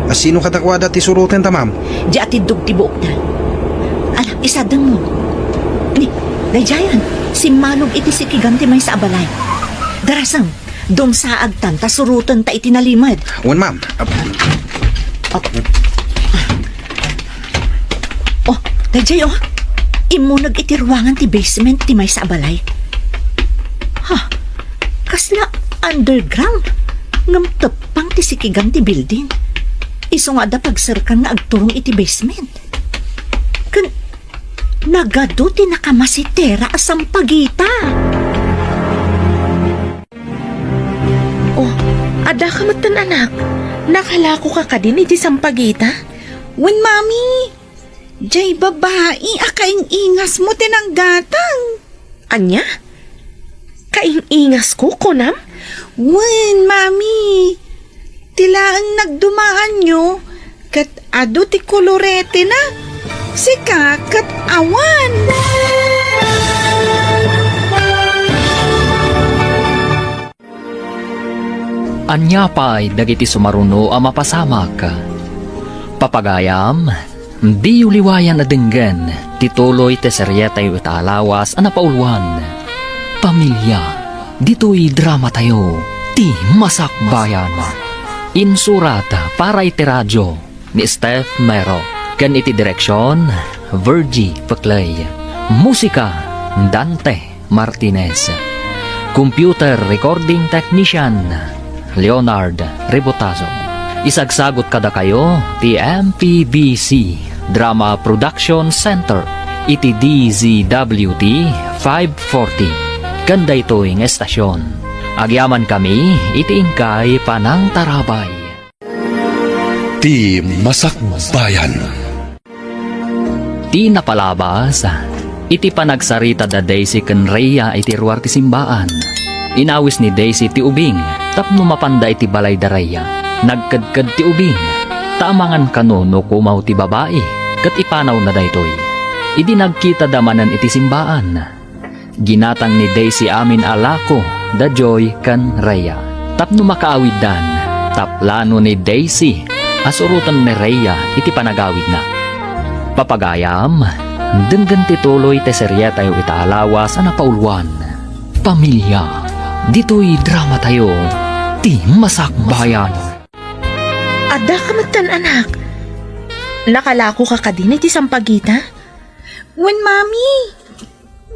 A, sino kadakuada ti surotenta, ma'am? Di atiddog ti buokda. Ala, isadengmo. Ni, daydiayen, simmalog iti sikigan ti maysa a balay. Darasem, dumsaagtan ta surotenta iti nalimed. Wen, ma'am. Ap- Oh. Oh, daydiay, oh. Immuneg iti ruangan ti basement ti maysa a balay. Ha? Kasla underground? Ngem teppang ti sikigan ti building. Isu nga adda pagserkan nga agturong iti basement. Ken nagadu ti nakamasitera a sampagita. Oh, addaka metten, anak. Nakalakoka kadin iti sampagita? Wen, Mami. Diay babai a kaing-ingasmo ti nanggatang. Ania? Kaing-ingasko, kunam? Wen, Mami. Ti laeng nagdumaanyo, Ket adu ti koloretena. Sika ket awan. Ania pay dagiti sumaruno a mapasamak? Papagayam, diyo liwayan a denggen ti tuloy ti serietayo ita a lawas a napauluan, Pamilya. Ditoy dramatayo, Ti Masakbayan. Insurat para iti radio ni Steph Mero, ken iti direksion, Virgie Peclay. Musika, Dante Martinez. Computer recording technician, Leonard Rebotazo. Isagsagut kadakayo ti M P B C Drama Production Center iti D Z W T five forty. Ken daytoy nga estasion, agyamankami iti inkay panangtarabay. Ti Masakbayan. Ti napalabas, iti panagsarita da Daisy ken Rhea iti ruar ti simbaan. Inawis ni Daisy ti ubing tapno mapanda iti balay da Rhea. Nagkedked ti ubing, ta amangan kano no kumaw ti babai, ket ipanawna daytoy. Idi nagkitada manen iti simbaan, ginatang ni Daisy amin a lako da Joy ken Rhea tapno makaawiddan. Ta plano ni Daisy a suroten ni Rhea iti panagawidna. Papagayam, denggen ti tuloy ti serietayo ita a lawas a napauluan, Pamilya. Ditoy dramatayo, Ti Masakbayan. Addaka metten, anak. Nakalakoka kadin iti sampagita? Wen, Mami.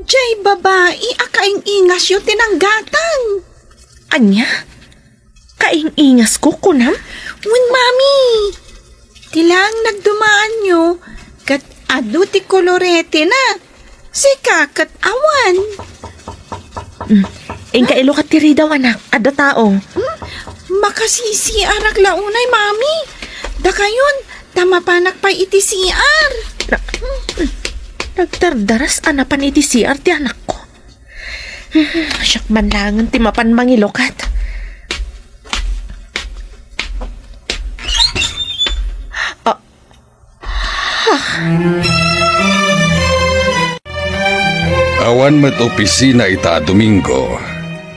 Jay babai a kaing-ingasyo ti nanggatang. Ania? Kaing-ingasko, kunam? Wen, Mami. Ti laeng nagdumaanyo, ket adu ti koloretena. Sika ket awan. Mm. Inka ilukat ti ridaw, anak. Adda tao. Hmm? Makasisiarak la unay, Mami. Dakayon, ta mapanak pay iti C R. Na-, nagdardaras a napan iti C R ti anakko. Siak man laengen ti mapan mangilukat. Ah. Awan met opisina ita a Domingo.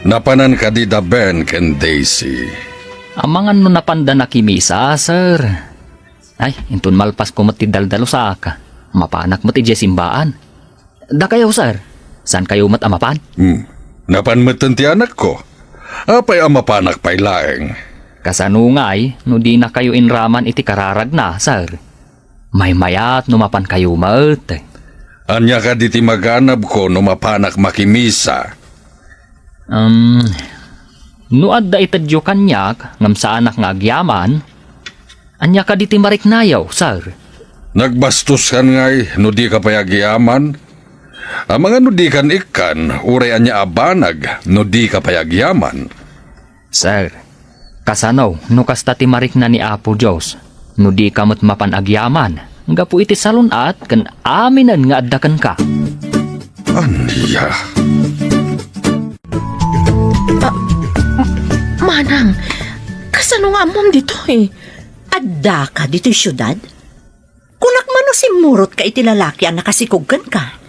Napanan kadi da Ben ken Daisy? Amangan no napanda nakimisa, sir. Ay, inton malpasko met ti daldalusak, mapanak met idiay simbaan. Dakayo, sir, saankayo met a mapan? Hmm. Napan metten ti anakko. Apay a mapanak pay laeng? Kasano ngay no dinakayo inraman iti kararagna, sir? Maymayat no mapankayo met. Ania kadi ti maganabko no mapanak makimisa? Um, no adda itedyo kaniak ngem saanak nga agyaman, ania kadi ti mariknayo, sir? Nagbastoskan ngay no dika pay agyaman? Amangan no dikan ikkan, uray ania a banag no dika pay agyaman? Sir, kasano no kasta ti marikna ni Apo Dios no dika met mapan agyaman gapu iti salun-at ken aminen nga adda kenka? Ania? Ah, M-, Manang, kasano nga ammom ditoy? Addaka ditoy siudad? Kunak man no simmurotka iti lalaki a nakasikog kenka?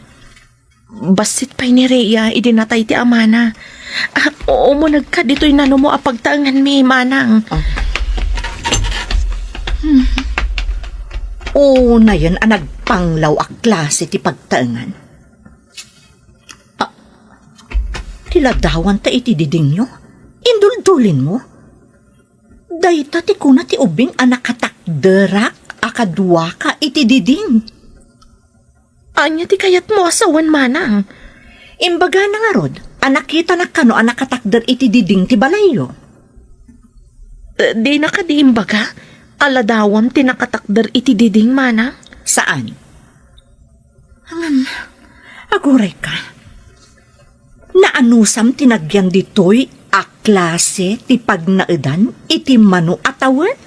Bassit pay ni Rhea idi natay ti amana. Ah, umunegka ditoy nanumo a pagtaenganmi, Manang. Ah. Hmm. Unayen a nagpanglaw a klase ti pagtaengan. Ah, ti ladawan ta iti didingyo? Induldulin mo? Dayta ti kuna ti ubing a nakatakderak a kaduaka iti diding. Ania ti kayatmo a sawen, Manang? Imbagana ngarud a nakitanak kano a nakatakder iti diding ti balayyo. Eh, dina kadi imbaga a ladawam ti nakatakder iti diding, Manang? Saan. Ngem, agurayka. Naanusam ti nagyan ditoy a klase ti pagnaedan iti mano a tawen?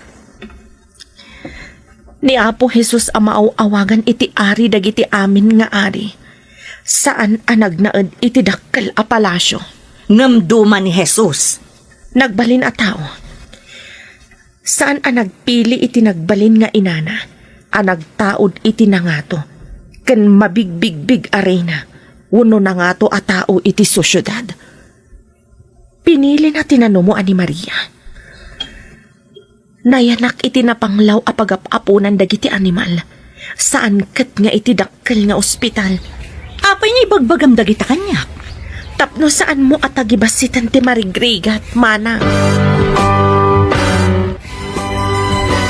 Ni Apo Jesus a maaw-awagan iti Ari dagiti amin nga ari, saan a nagnaed iti dakkel a palasio. Ngem duma ni Jesus. Nagbalin a tao. Saan a nagpili iti nagbalin nga inana a nagtaud iti nangato ken mabigbigbig a reyna wenno nangato a tao iti sosiedad. Pinilina ti nanumoan ni Maria. Nayanak iti napanglaw a pagap-aponan dagiti animal. Saan ket nga iti dakkel nga ospital. Apay nga ibagbagam dagita kaniak? Tapno saanmo a tagibassiten ti marigrigat, manang.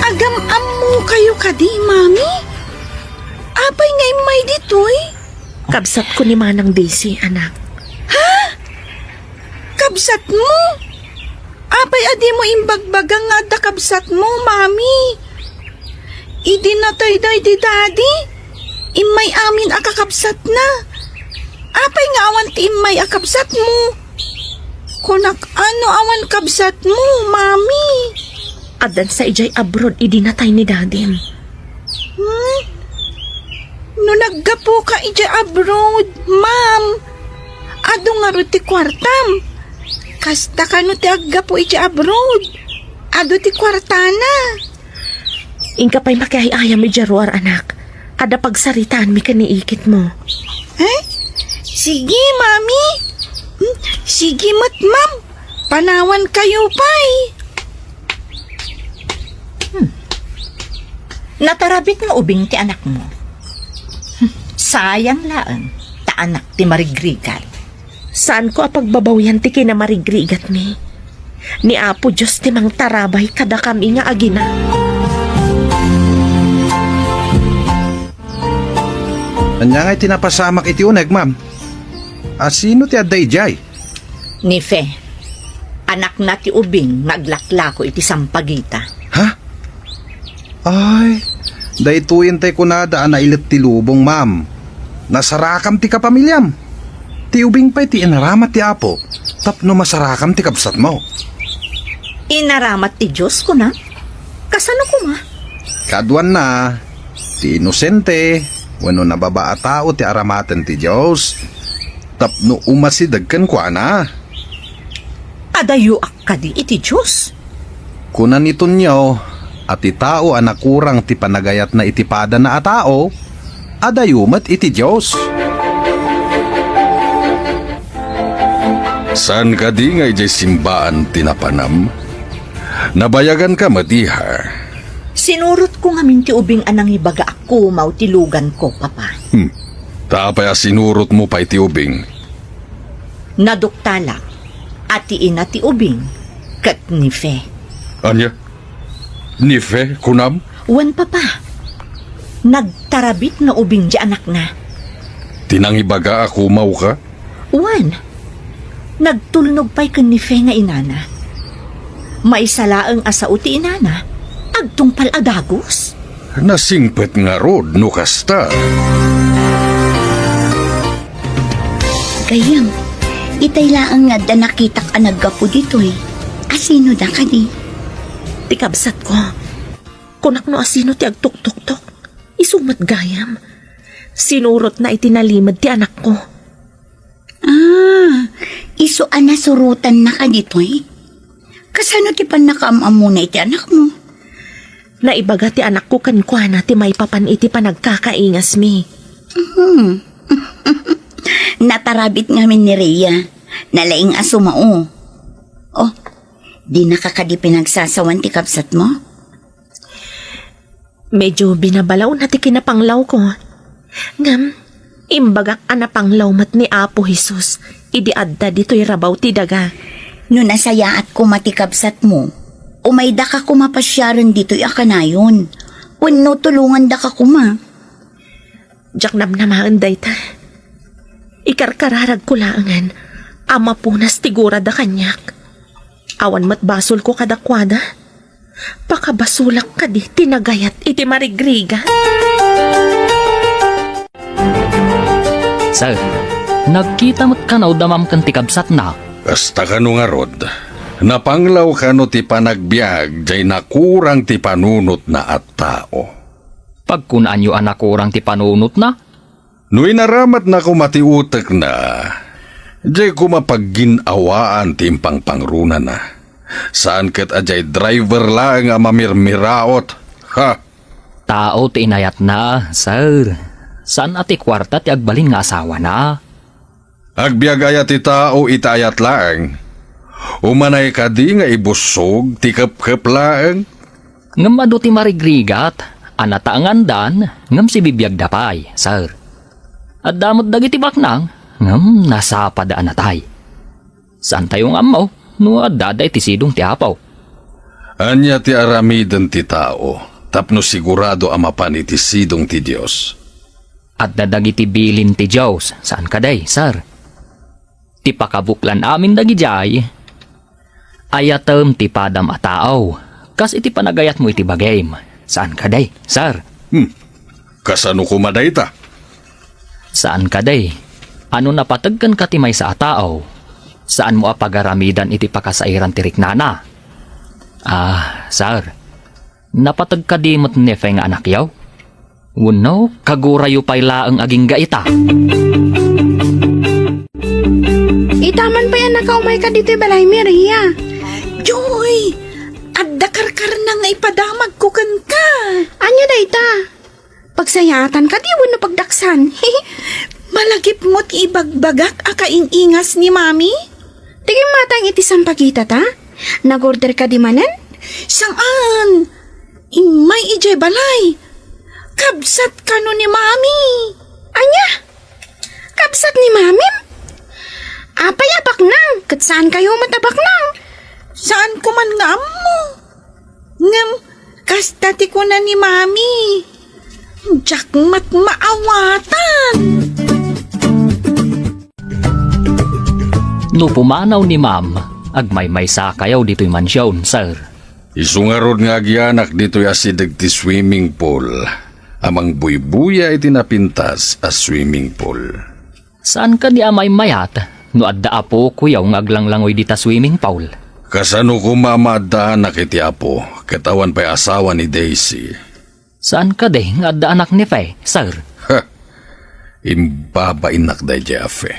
Agam-ammokayo kadi, Mami? Apay nga immay ditoy? Kabsatko ni Manang Daisy, anak. Ha? Kabsatmo? Apay a dimo imbagbaga nga adda kabsatmo, Mami? Idi natay daydi Daddy, immay amin a kakabsatna. Apay nga awan ti immay a kabsatmo? Kunak, ano awan kabsatmo, Mami? Addan sa idiay abroad idi natay ni Dadim. Hmm? No naggapuka idiay abroad, ma'am, adu ngarud ti kuartam. Kasta kano ti aggapu idiay abroad? Adu ti kuartana. Inka pay makiay-ayam idiay ruar, anak. Adda pagsaritaanmi ken ni ikitmo. Eh? Sige, Mami. Hmm, sige met, Ma'am. Panawankayo pay. Hmm. Natarabit nga ubing ti anakmo. Hmm. Sayang laeng, ta anak ti marigrigat. Saanko a pagbabawian ti kinamarigrigatmi. Ni Apo Dios ti mangtarabay kadakami nga agina. Ania ngay ti napasamak iti uneg, ma'am? A, sino ti adda idiay? Ni Fe, anakna ti ubing nga aglaklako iti sampagita. Ha? Ay, daytoyen tay kunada a nailet ti lubong, ma'am. Nasarakam ti kapamiliam. Ti ubing pay ti inaramat ti Apo tapno masarakam ti kabsatmo. Inaramat ti Dios, kuna? Kasano koma? Kaduanna, ti inosente wenno nababa a tao ti aramaten ti Dios tapno umasideg kenkuana. Adayoak kadi iti Dios? Kuna ni Tonio a ti tao a nakurang ti panagayatna iti padana a tao, adayo met iti Dios. Saan kadi nga idiay simbaan ti napanam? Nabayaganka met, iha. Sinurotko ngamin ti ubing a nangibaga a kumaw ti luganko, Papa. Hmm. Ta apay a sinurotmo pay ti ubing? Naduktalak a ti ina ti ubing ket ni Fe. Ania? Ni Fe, kunam? Wen, Papa. Nagtarabit nga ubing ti anakna. Ti nangibaga a kumawka? Wen. Nagtulnog pay ken ni Fe nga inana. Maysa laeng a sao ti inana, agtungpal a dagus. Nasingpet ngarud no kasta. Gayyem, itay laeng nga adda nakitak a naggapu ditoy. A sino da kadi? Ti kabsatko. Kunak no a sino ti agtuktoktok. Isu met gayam. Sinurotna iti nalimed ti anakko. Ah, isu a nasurotanna kaditoy? Kasano ti pannakaam-ammona iti anakmo? Naibaga ti anakko kenkuana ti maipapan iti panagkakaingasmi. Hmm. Natarabit ngamin ni Rhea. Nalaing a sumao. Oh, dinaka kadi pinagsasawan ti kabsatmo? Medyo binabalawna ti kinapanglawko. Ngem, imbagak a napanglaw met ni Apo Jesus idi adda ditoy rabaw ti daga. No nasayaat koma ti kabsatmo, umaydaka koma pasiaren ditoy a kanayon, wenno tulongandaka koma. Diak namnamaen dayta. Ikarkararagko laengen a mapunas ti gurada kaniak. Awan met basolko kadakuada. Pakabasolak kadi ti nagayat iti marigrigat. Sir, nagkita met kano da ma'am ken ti kabsatna? Kasta kano ngarud, napanglaw kano ti panagbiag jay nakurang ti panunotna a tao. Pagkunaanyo a nakurang ti panunotna? No inaramatna koma ti utekna, jay koma paggin-awaan ti impangpangrunana. Saan ket a diay driver laeng a mamirmiraot. Ha! Tao ti inayatna, sir. Saan a ti kuarta ti agbalin nga asawana. Agbiag aya ti tao iti ayat laeng? Umanay kadi nga ibussog ti kepkep laeng? Ngem adu ti marigrigat a nataengandan ngem sibibiagda pay, sir. Adda met dagiti baknang ngem nasapada a natay. Saantayo nga ammo no addada iti sidong ti Apo. Ania ti aramiden ti tao tapno sigurado a mapan iti sidong ti Dios? Adda dagiti bilin ti Dios, saan kadi, sir? Ti pakabuklan amin dagidiay, ayatem ti padam a tao, kas iti panagayatmo iti bagim, saan kadi, sir? Hmm. Kasano koma dayta? Saan kadi, a no napateg kenka ti maysa a tao, saanmo a pagaramidan iti pakasairan ti riknana? Ah, sir, napateg kadi met ni Fe nga anakyo? Wenno, kagurayo pay laeng agingga ita? Ita man pay a nakaumayka ditoy balay, Maria. Joy, adda karkarna nga ipadamagko kenka. Ania dayta? Pagsayaatan kadi wenno pagdaksan? Malagipmo ti ibagbagak a kaing-ingas ni Mami? Ti gimmatang iti sampagita ta? Nag-order kadi manen? Saan? Immay idiay balay. Kabsat kano ni Mami? Ania? Kabsat ni Mamim? Apay a baknang? Ket saankayo met a baknang? Saanko man nga ammo. Ngem, kasta ti kuna ni Mami. Diak met maawatan. No pumanaw ni Ma'am, agmaymaysakayo ditoy mansion, sir. Isu ngarud nga agianak ditoy asideg ti swimming pool a mangbuybuya iti napintas a swimming pool. Saan kadi a maymayat no adda apokoyo nga aglanglangoy dita swimming pool? Kasano koma a maaddaanak iti apo ket awan pay asawa ni Daisy? Saan kadi nga adda anak ni Fe, sir? Ha! Imbabainnak daydiay a Fe.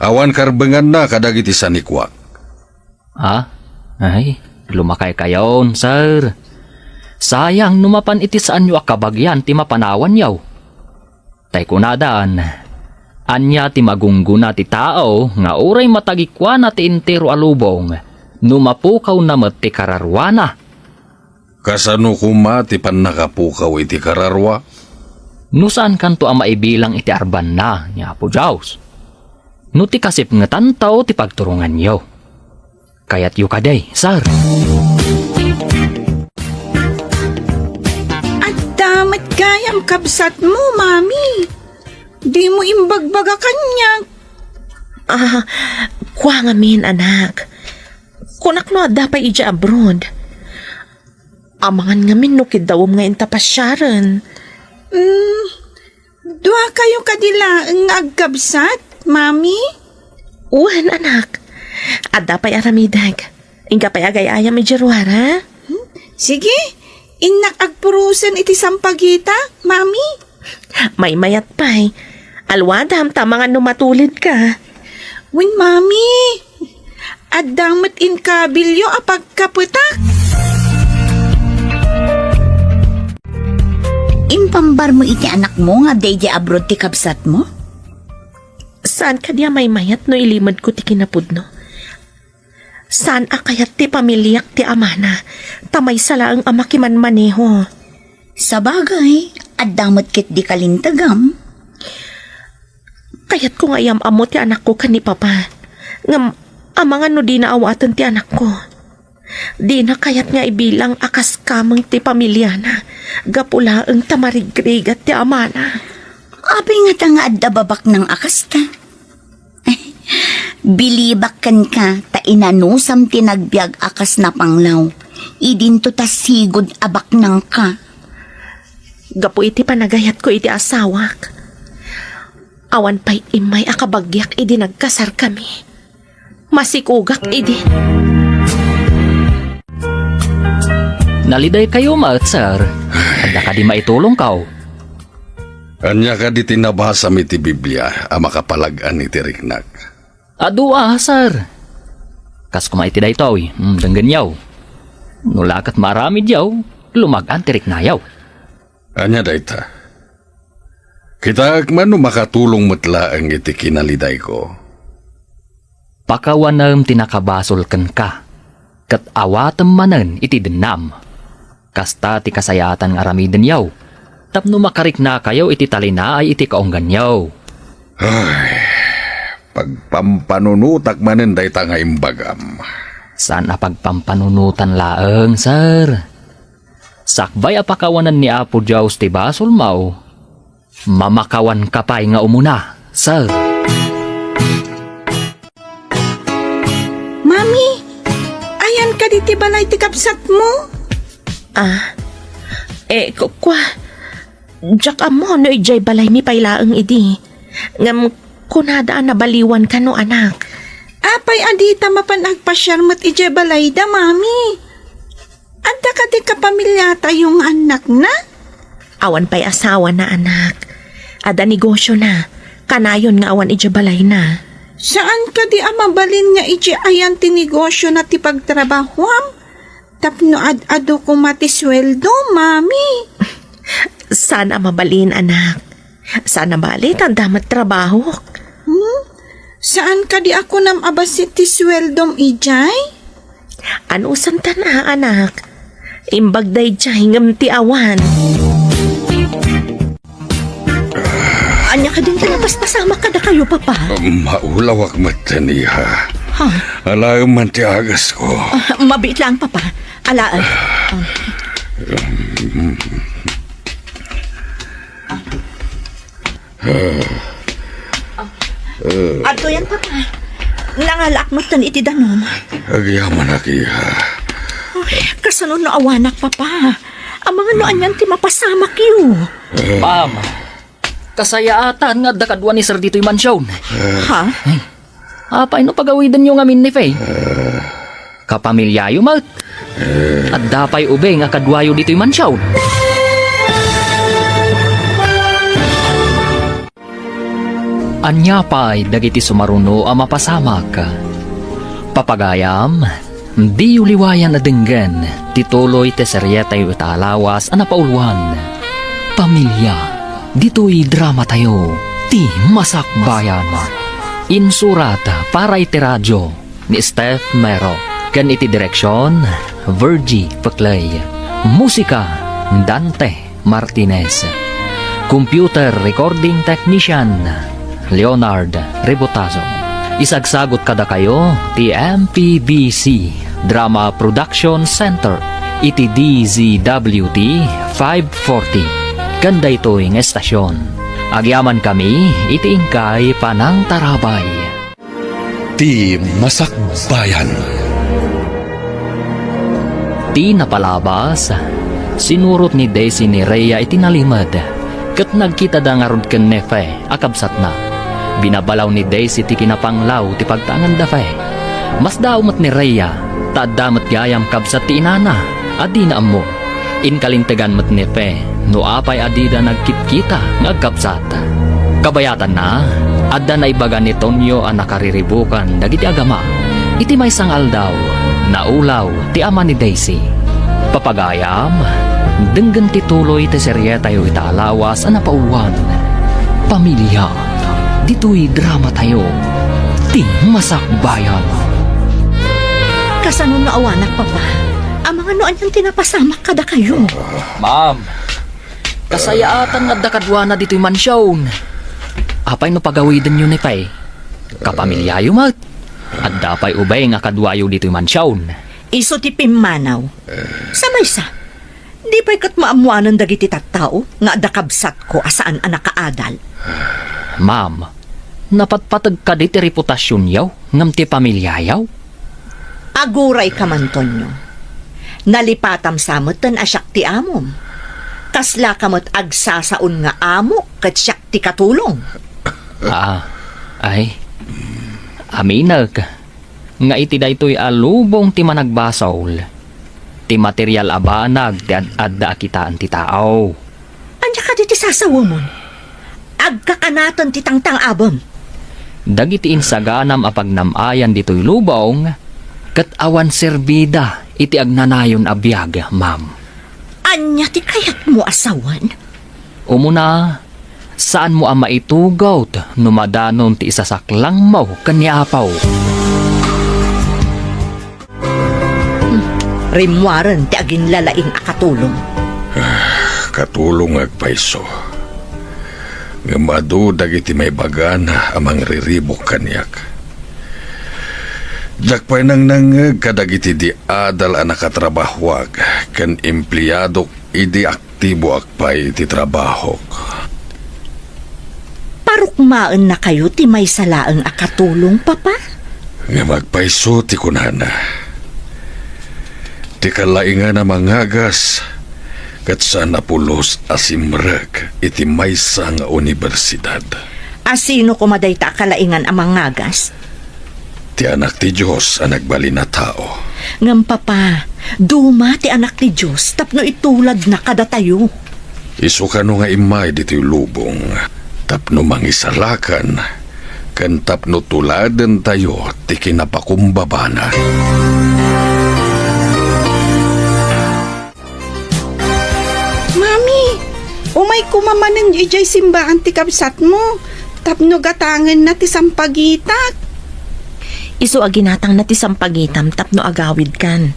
Awan karbenganna kadagiti sanikuak. Ah? Ay, lumakaykayon, sir. Sayang no mapan iti saanyo a kabagian ti mapanawanyo. Tay kunadan, ania ti magunggona ti tao nga uray matagikuana ti entero a lubong no mapukawna met ti kararuana? Kasano koma ti pannakapukaw iti kararua? No saankanto a maibilang iti arbanna ni Apo Dios, no ti kasipngetanto ti pagturonganyo. Kayatyo kadi, sir? Adda met gayam kabsatmo, Mami. Dimo imbagbaga kaniak. Ah, kua ngamin, anak. Kunak no adda pay idiay abroad. Amangan ngamin no kiddawem nga inta pasiaren. Mm, duakayo kadi laeng nga agkabsat, Mami? Wen, anak. Adda pay aramidek. Inka pay agay-ayam idiay ruara? Hmm? Sige, innak agpurosen iti sampagita, Mami. Maymayat pay. Alwadam ta amangan no matulidka. Wen, Mami. Adda met inkabilyo a pagkapetak. Impambarmo iti anakmo nga adda idiay abroad ti kabsatmo? Saan kadi a maymayat no ilimedko ti kinapudno? Saan a kayat ti pamiliak ti amana, ta maysa laeng a makimanmaneho. Sabagay, adda met ketdi kalintegam. Kayatko nga iyam-ammo ti anakko ken ni Papa. Ngem amangan no dina awaten ti anakko. Dina kayat nga ibilang a kas kameng ti pamiliana, gapu laeng ta marigrigat ti amana. Apay ngata nga adda babaknang a kasta? Bilibak kenka ta inanusam ti nagbiag a kas napanglaw. Idinto ta sigud a baknangka. Gapu iti panagayatko iti asawak, awan pay immay a kabagiak idi nagkasarkami. Masikogak idi. Nalidaykayo met, sir. Adda kadi maitulongko? Ania kadi ti nabasam iti Biblia a makapalag-an iti riknak? Adu a, sir. Kas koma iti daytoy, mm, denggenyo. No la ket maaramidyo, lumag-an ti riknayo. Ania dayta? Kitaek man no makatulong met laeng iti kinalidayko. Pakawanem ti nakabasol kenka, ket awatem manen iti dennam. Kasta ti kasayaatan nga aramidenyo, tapno makariknakayo iti talinaay iti kaungganyo. Ay, pagpampanunotak manen dayta nga imbagam. Saan a pagpampanunotan laeng, sir. Sakbay a pakawanen ni Apo Dios ti basolmo, mamakawanka pay nga umuna, sir. Mami, ayan kadi ti balay ti kabsatmo? Ah, eh, ku-, kua, diak ammo no idiay balaymi pay laeng idi. Ngem kunada a nabaliwan kano, anak. Apay a dita mapan agpasiar met idiay balayda, Mami? Adda kadi kapamiliatayo nga annakna? Awan pay asawana, anak. Adda negosiona. Kanayon nga awan idiay balayna. Saan kadi a mabalin nga idiay ayan ti negosiona ti pagtrabahuam? Tapno ad-adu koma ti sueldo, Mami. Saan a mabalin, anak. Saan a bali, ta adda met trabahok. Hmm? Saan kadi a kunam a bassit ti sueldom idiay? Anusantan a, anak. Imbag daydiay ngem ti awan. Ania kadin ti napaspasamak kadakayo, Papa? Maulawak met, Tania. Ha? Alaem man ti agasko. Ah, mabiit lang, Papa. Alaem. Ah. Adtoyan, Papa. Nangalaak metten iti danum. Agyamanak, iha. Ay, kasano no awanak, Papa? Amangan no anian ti mapasamakyo. Ma'am, kasayaatan nga adda kadua ni Sir ditoy mansion. Ha? Apay no pagawidenyo ngamin ni Faye? Kapamilyayo met. Adda pay ubing a kaduayo ditoy mansion. Ania pay dagiti sumaruno a mapasamak? Papagayam, diyo liwayan a denggen ti tuloy ti serietayo ita a lawas a napauluan, Pamilya. Ditoy dramatayo, Ti Masakbayan. Insurat para iti radio ni Steph Mero, ken iti direksion, Virgie Peclay. Musika, Dante Martinez. Computer recording technician, Leonard Rebotazo. Isagsagut kadakayo ti M P B C Drama Production Center iti D Z W T five forty. Ken daytoy nga estasion, agyamankami iti inkay panangtarabay. Ti Masakbayan. Ti napalabas, sinurot ni Daisy ni Rhea iti nalimed, ket nagkitada ngarud ken ni Fe a kabsatna. Binabalaw ni Daisy ti kinapanglaw ti pagtaenganda Fe. Masdaaw met ni Rhea, ta adda met gayam kabsat ti inana a dina ammo. Inkalintegan met ni Fe no apay a dida nagkitkita nga agkabsat. Kabayatanna, adda naibaga ni Tonyo a nakariribukan dagiti agama. Iti maysa nga aldaw, naulaw ti ama ni Daisy. Papagayam, denggen ti tuloy ti serietayo ita a lawas a napauluan, Pamilya. Ditoy dramatayo, Ti Masakbayan. Kasano no awanak, Papa? Amangan no anian ti napasamak kadakayo. Ma'am, kasayaatan nga adda kaduana ditoy mansion. Apay no pagawidenyo ni Fe? Kapamilyayo met. Adda pay ubing a kaduayo ditoy mansion. Isu ti pimmanaw. Sa maysa, di pay ket maammoanen dagiti tattao nga adda kabsatko a saan a nakaadal. Ma'am, napatpateg kadi ti reputasionyo ngem ti pamilyayo? Agurayka man, Tonyo. Nalipatam sa metten a siak ti amom. Kaslaka met agsasaon nga amo ket siak ti katulong. Ah, ay. Aminek nga iti daytoy a lubong ti managbasol, ti material a banag ti ad-adda a kitaen ti tao. Ania kadi ti sasawemon? Agkakanaten ti tangtang-abem. Dagiti insaganam a pagnam-ayan ditoy lubong, ket awan serbida iti agnanayon a biag, ma'am. Ania ti kayatmo a sawen? Umuna, saanmo a maitugawt no madanon ti isasaklangmo ken ni Apo. Hmm, rimmuaren ti aginlalaing a katulong. Ah, katulong nga agpayso. Ngem adu dagiti maibagana a mangriribuk kaniak. Diak pay nangnangngeg kadagiti di adal a nakatrabahoak ken empleadok idi aktiboak pay iti trabahok. Parukmaennakayo ti maysa laeng a katulong, Papa? Ngem agpayso ti kunana. Ti kalaingan a mangagas, ket saan a pulos a simrek iti maysa nga universidad. A sino koma dayta a kalaingan a mangagas? Ti Anak ti Dios a nagbalin a tao. Ngem, Papa, duma ti Anak ti Dios tapno ituladna kadatayo. Isu kano nga immay ditoy lubong tapno mangisalakan ken tapno tuladentayo ti kinapakumbabana. Mami, umay koma manen idiay simbaan ti kabsatmo tapno gatangenna ti sampagitak. Isu a ginatangna ti sampagitam tapno agawidkan.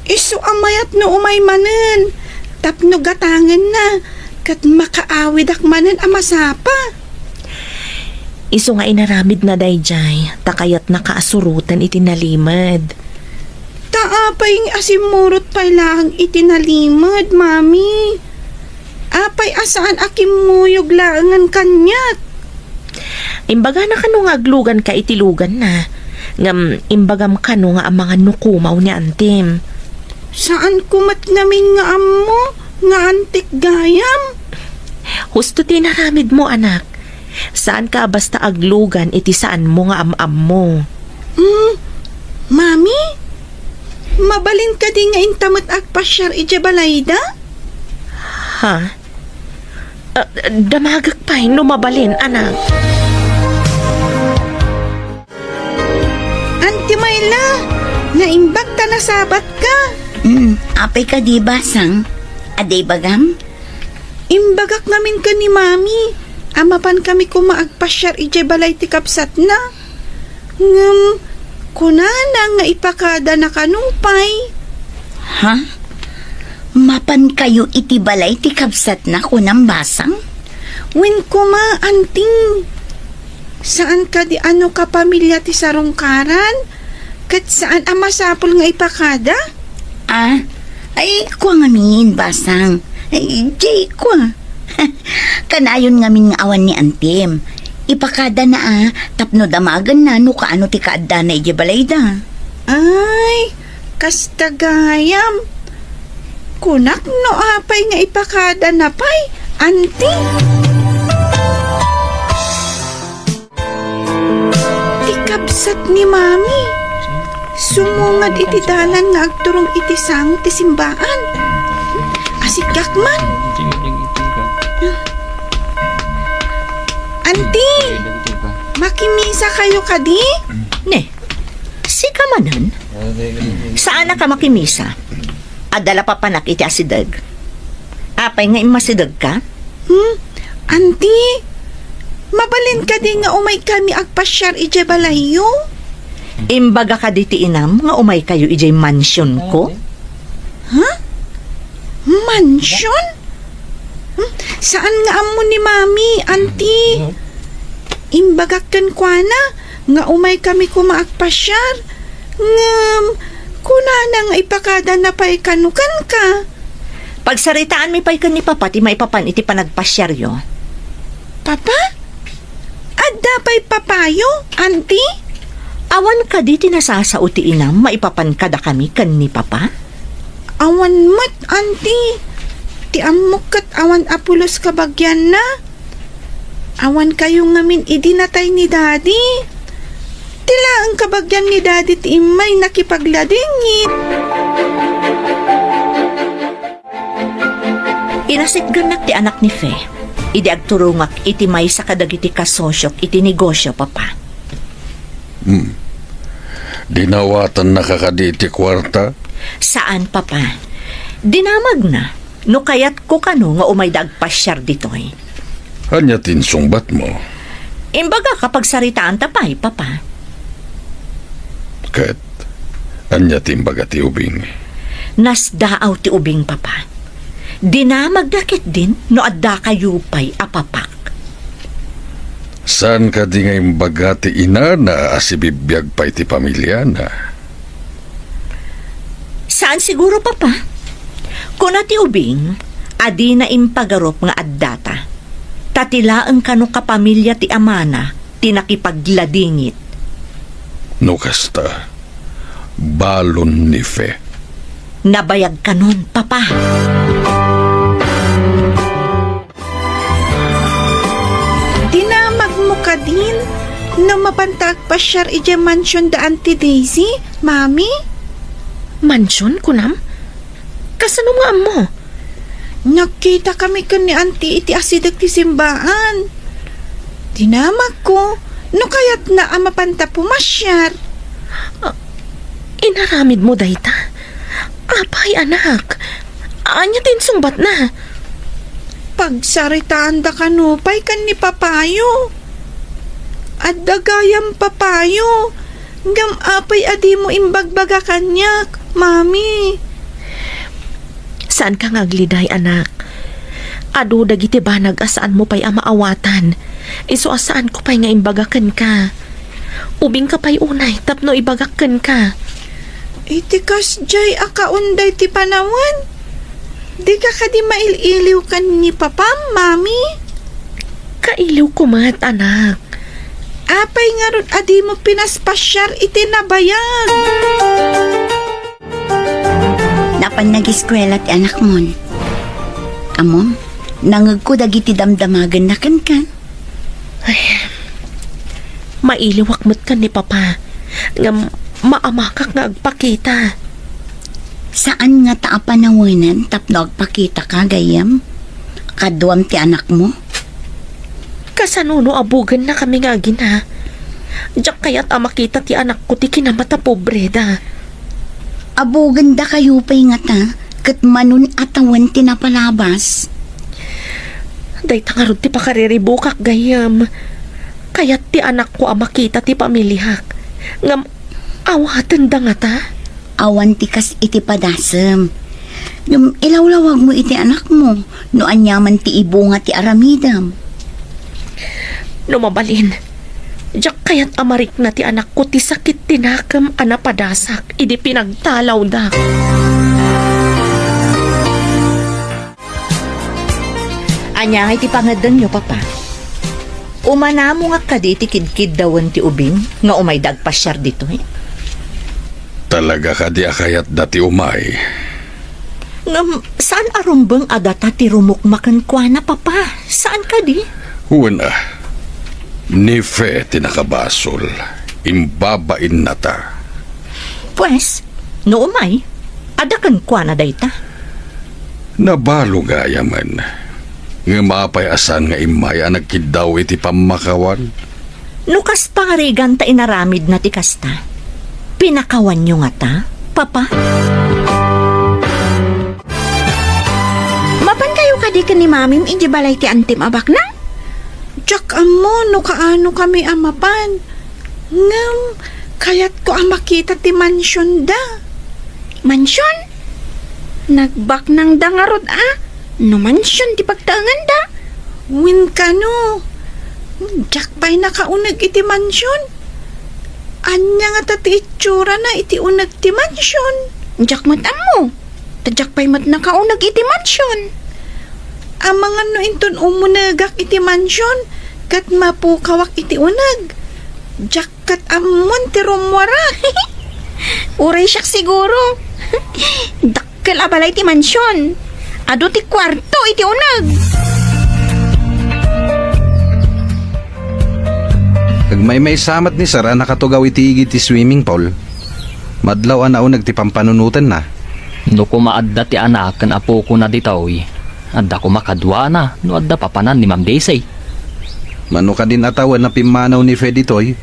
Isu a mayat no umay manen tapno gatangenna ket makaawidak manen a masapa. Isu nga inaramidna daydiay ta kayatnaka a suroten iti nalimed. Ta apay nga asimmurot pay laeng iti nalimed, Mami? Apay a saan a kimmuyog laengen kaniak? Imbagana kano nga agluganka iti luganna, ngem imbagam kano nga amangan no kumaw ni antim. Saanko met ngamin nga ammo nga antik gayam. Husto ti inaramidmo, anak. Saanka a basta aglugan iti saanmo nga am-ammo. Hmm, Mami, mabalin kadi nga inta met agpasiar idiay balayda? Ha? Ah, damagek pay no mabalin, anak. Auntie Myla, naimbag ta nasabatka. Hmm, apay kadi, Basang? Adi bagam? Imbagak ngamin ken ni Mami a mapankami koma agpasiar idiay balay ti kabsatna. Ngem kunana nga ipakadana kano pay. Ha? Mapankayo iti balay ti kabsatna, kunam, Basang? Wen koma, Auntie. Saan kadi a no kapamilya ti sarungkaran, ket saan a masapul nga ipakada? Ah, ay, kua ngamin, Basang. Ay, jay, kua. Kanayon ngamin nga awan ni Antim. Ipakadana a, tapno damagenna no kaano ti kaaddana idiay balayda. Ay, kasta gayam. Kunak no apay nga ipakadana pay, Anti. Ti kabsat ni Mami, sumungad iti dalan nga agturong iti sango ti simbaan. Asiggak man. Anti, makimisa kayo kadi? Ne, sika manen? Saanaka makimisa? Adda la papanak iti asideg. Apay nga immasidegka? Hmm? Anti, mabalin kadi nga umay kami agpasiar idiay balayyo? Imbaga kadi ti inam nga umay kayo idiay mansionko? Ha? Mansion? Hmm? Saan nga ammo ni Mami, Anti? Imbagak kenkuana nga umay kami koma agpasiar. Ngem, kunana nga ipakadana pay kano kenka. Pagsaritaanmi pay ken ni Papa ti maipapan iti panagpasiaryo. Papa? Adda pay papayo, Anti? Awan kadi ti nasasao ti inam maipapan kadakami ken ni Papa? Awan met, Anti. Ti ammok ket awan a pulos kabagianna. Awan kayo ngamin idi natay ni Daddy. Ti laeng kabagian ni Daddy ti immay nakipagladingit. Inasitgannak ti anak ni Fe idi agturongak iti maysa kadagiti kasosiok iti negosio, Papa. Hmm. Dinawatannaka kadi iti kuarta? Saan, Papa. Dinamagna. No kayatko kano nga umayda agpasiar ditoy. Ania ti insungbatmo? Imbagak a pagsaritaanta pay, Papa. Ket ania ti imbaga ti ubing? Nasdaaw ti ubing, Papa. Dinamagna ketdin no addakayo pay a papak. Saan kadi nga imbaga ti inana a sibibiag pay ti pamiliana? Saan siguro, Papa. Kuna ti ubing a dina impagarup nga addata, ta ti laeng kano kapamilia ti amana ti nakipagladingit. No kasta, balon ni Fe. Nabayag kanon, Papa. Dinamagmo kadin no mapanta agpasiar idiay mansion da Auntie Daisy, Mami? Mansion, kunam? Kasano nga ammo? Nagkitakami ken ni Auntie iti asideg ti simbaan. Dinamagko no kayatna a mapanta pumasiar. Ah, inaramidmo dayta? Apay, anak? Ania ti insungbatna? Pagsaritaanda kano pay ken ni Papayo. Adda gayam Papayo, ngem apay a dimo imbagbaga kaniak, Mami? Saanka nga agliday, anak. Adu dagiti banag a saanmo pay a maawatan. Isu a saanko pay nga imbaga kenka. Ubingka pay unay tapno ibagak kenka. Iti kasdiay a kaunday ti panawen, dika kadi mail-iliw ken ni Papam, Mami? Kailiwko met, anak. Apay ngarud a dimo pinaspasiar iti nabayag? Napan nagiskuela ti anakmon. Ammom, nangegko dagiti damdamagenna kenka. Ay, mailiwak met ken ni Papa, ngem maamakak nga agpakita. Saan ngata a panawenan tapno agpakitaka, gayyem? Kaduam ti anakmo? Kasano no abugennakami nga agina? Diak kayat a makita ti anakko ti kinamatapobreda. Abugenda kayo pay ngata, ket manon a tawen ti napalabas. Dayta ngarud ti pakariribukak, gayyem. Kayat ti anakko a makita ti pamiliak. Ngem awatenda ngata? Awan ti kas iti padasem. Ngem ilawlawagmo iti anakmo no aniaman ti ibunga ti aramidem. No mabalin, diak kayat a marikna ti anakko ti sakit ti nakem a napadasak idi pinagtalawda. Ania ngay ti pangeddengyo, Papa? Umanamongak kadi iti kidkiddawen ti ubing nga umayda agpasiar ditoy? Talaga kadi a kayatda ti umay? Ngem saan a rumbeng a data ti rumukma kenkuana, Papa? Saan kadi? Wen a, ni Fe ti nakabasol. Imbabainnata. Pues, no umay, adda kenkuana dayta? Nabalo gayamen. Ngem apay a saan nga immay a nagkiddaw iti pammakawan? No kasta nga rigan ta inaramidna ti kasta, pinakawanyo ngata, Papa? Mapan kayo kadi ken ni Mamim idiay balay ti antim a baknang? Diak ammo no kaano kami a mapan. Ngem, kayatko a makita ti mansionda. Mansion? Nagbaknangda ngarud a no mansion ti pagtaenganda? Wen kano, diak pay nakauneg iti mansion. Ania ngata ti itsurana iti uneg ti mansion? Diak met ammo. Ta diak pay met nakauneg iti mansion. Amangan no inton umunegak iti mansion, ket mapukawak iti uneg. Diak ket ammon ti rummuara. Uray siak siguro. Dakkel a balay ti mansion. Adu ti kuarto iti uneg. Agmaymaysa met ni Sir a nakatugaw iti igid ti swimming pool. Madlaw a nauneg ti pampanunotenna. No koma adda ti anak ken apokona ditoy, adda koma kaduana no adda papanan ni Ma'am Daisy. Mano kadin a tawen a pimmanaw ni Fe ditoy?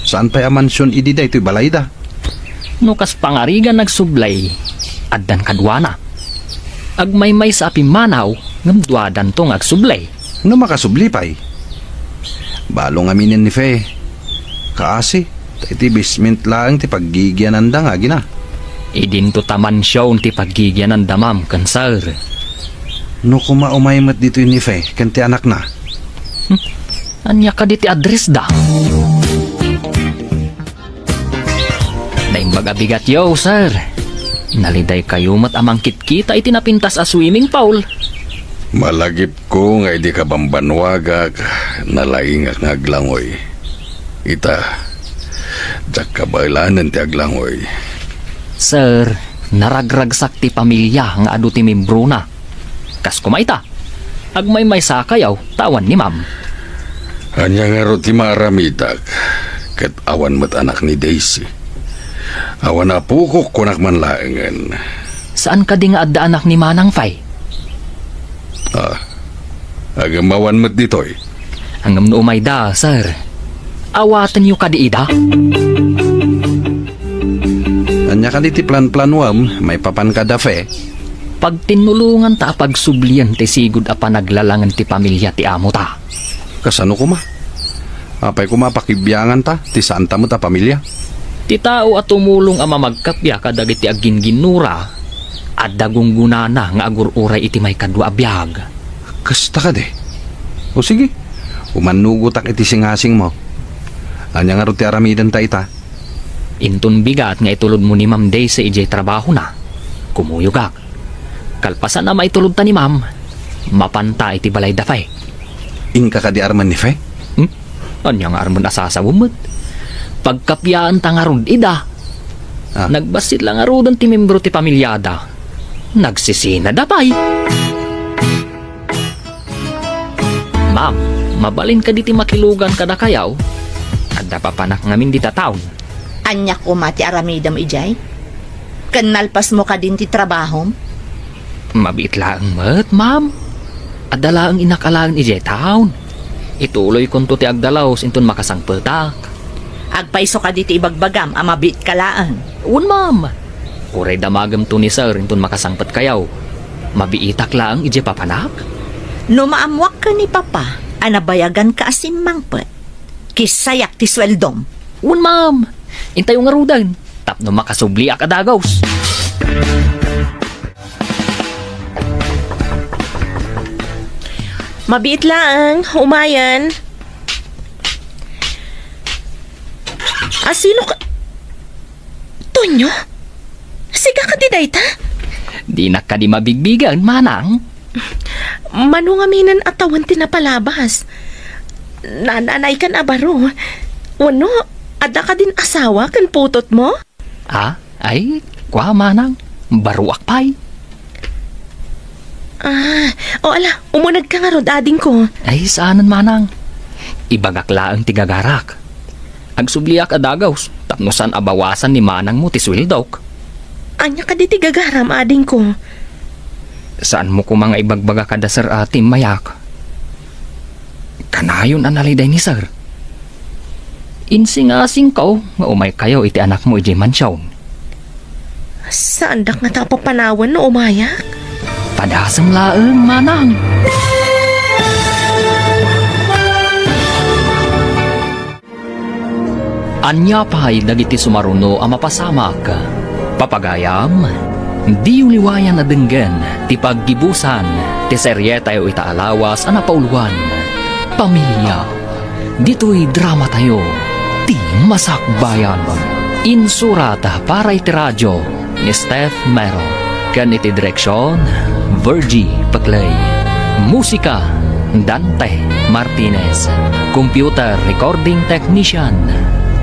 Saan pay a mansion idi daytoy balayda? No kas pangarigan agsublay, addan kaduana. Agmaymaysa a pimmanaw, ngem duadanto nga agsublay. No makasubli pay. Balo ngaminen ni Fe. Kaasi, ta iti basement laeng ti paggigiananda nga agina. Idinto ta mansion ti paggigiananda, ma'am, ken sir. No koma umay met ditoy ni Fe ken ti anakna. Hmm? Ania kadi ti address da? Naimbag a bigatyo, sir. Nalidaykayo met a mangkitkita iti napintas a swimming pool. Malagipko nga idi kabambannuagak, nalaingak nga aglangoy. Ita, diak kabaelanen ti aglangoy. Sir, naragragsak ti pamilia nga adu ti membrona. Kas koma ita, agmaymaysakayo ta awan ni ma'am. Ania ngarud ti maaramidak ket awan met anak ni Daisy? Awan apok, kunak man laengen. Saan kadi nga adda anak ni Manang Fay? Ah, agem awan met ditoy. Ngem no umayda, sir, awatenyo kadi ida? Ania kadi ti planplanuem maipapan kada Fe? Pagtinnulonganta a pagsublien ti sigud a panaglalangen ti pamilia ti amota. Kasano koma? Apay koma a pakibianganta ti saanta met a pamilia? Ti tao a tumulong a mamagkappia kadagiti aggingginnura, adda gunggonana nga agur-uray iti maikadua a biag. Kasta kadi? O sige, umannugotak iti singasingmo. Ania ngarud ti aramidenta ita? Inton bigat nga itulodmo ni Ma'am Daisy idiay trabahona, kumuyogak. Kalpasan a maitulodta ni Ma'am, mapanta iti balay da Fe. Inka kadi armen ni Fe? Hmm? Ania nga armen a sasawem met? Pagkappiaanta ngarud ida. Ah. Nagbassit la ngaruden ti membro ti pamiliada. Nagsisinada pay. Ma'am, mabalin kadi ti makilugan kadakayo? Adda papanak ngamin dita town. Ania koma ti aramidem idiay? Ken nalpasmo kadin ti trabahom? Mabiit laeng met, ma'am. Adda laeng innak alaen idiay town. Ituloykonto ti agdalaus inton makasangpetak. Agpayso kadi ti ibagbagam a mabiitka laeng? Wen, ma'am. Uray damagemto ni sir inton makasangpetkayo. Mabiitak laeng idiay papanak? No maammoak ken ni Papa a nabayaganka a simmangpet, kissayak ti sueldom. Wen, ma'am. Intayo ngaruden tapno makasubliak a dagus. Mabiit laeng, umayen. Asino ka? Tonyo? Sika kadi dayta? Dinak kadi mabigbigen, manang. Mano ngaminen a tawen ti napalabas? Nananaykan a baro. Wenno, adda kadin asawa ken putotmo? Ah, ay, kua, manang. Baroak pay. Ah, o ala, umunegka ngarud, adingko. Ay, saanen, manang. Ibagak laeng ti gagarak. Agsubliak a dagus, tapno saan a bawasan ni manangmo ti sueldok. Ania kadi ti gagaram, adingko? Saanmo koma nga ibagbaga kada sir a timmayak? Kanayon a naliday ni sir. Insingasingko nga umaykayo iti anakmo idiay mansion. Saandak ngata a papanawen no umayak? Padasem laeng, manang. Ania pay dagiti sumaruno a mapasamak? Papagayam, diyo liwayan a denggen ti paggibusan ti serietayo ita a lawas a napauluan, Pamilia. Ditoy dramatayo, Ti Masakbayan. Insurat para iti radio ni Steph Mero, ken iti direksion, Virgie Peclay. Musika, Dante Martinez. Computer recording technician,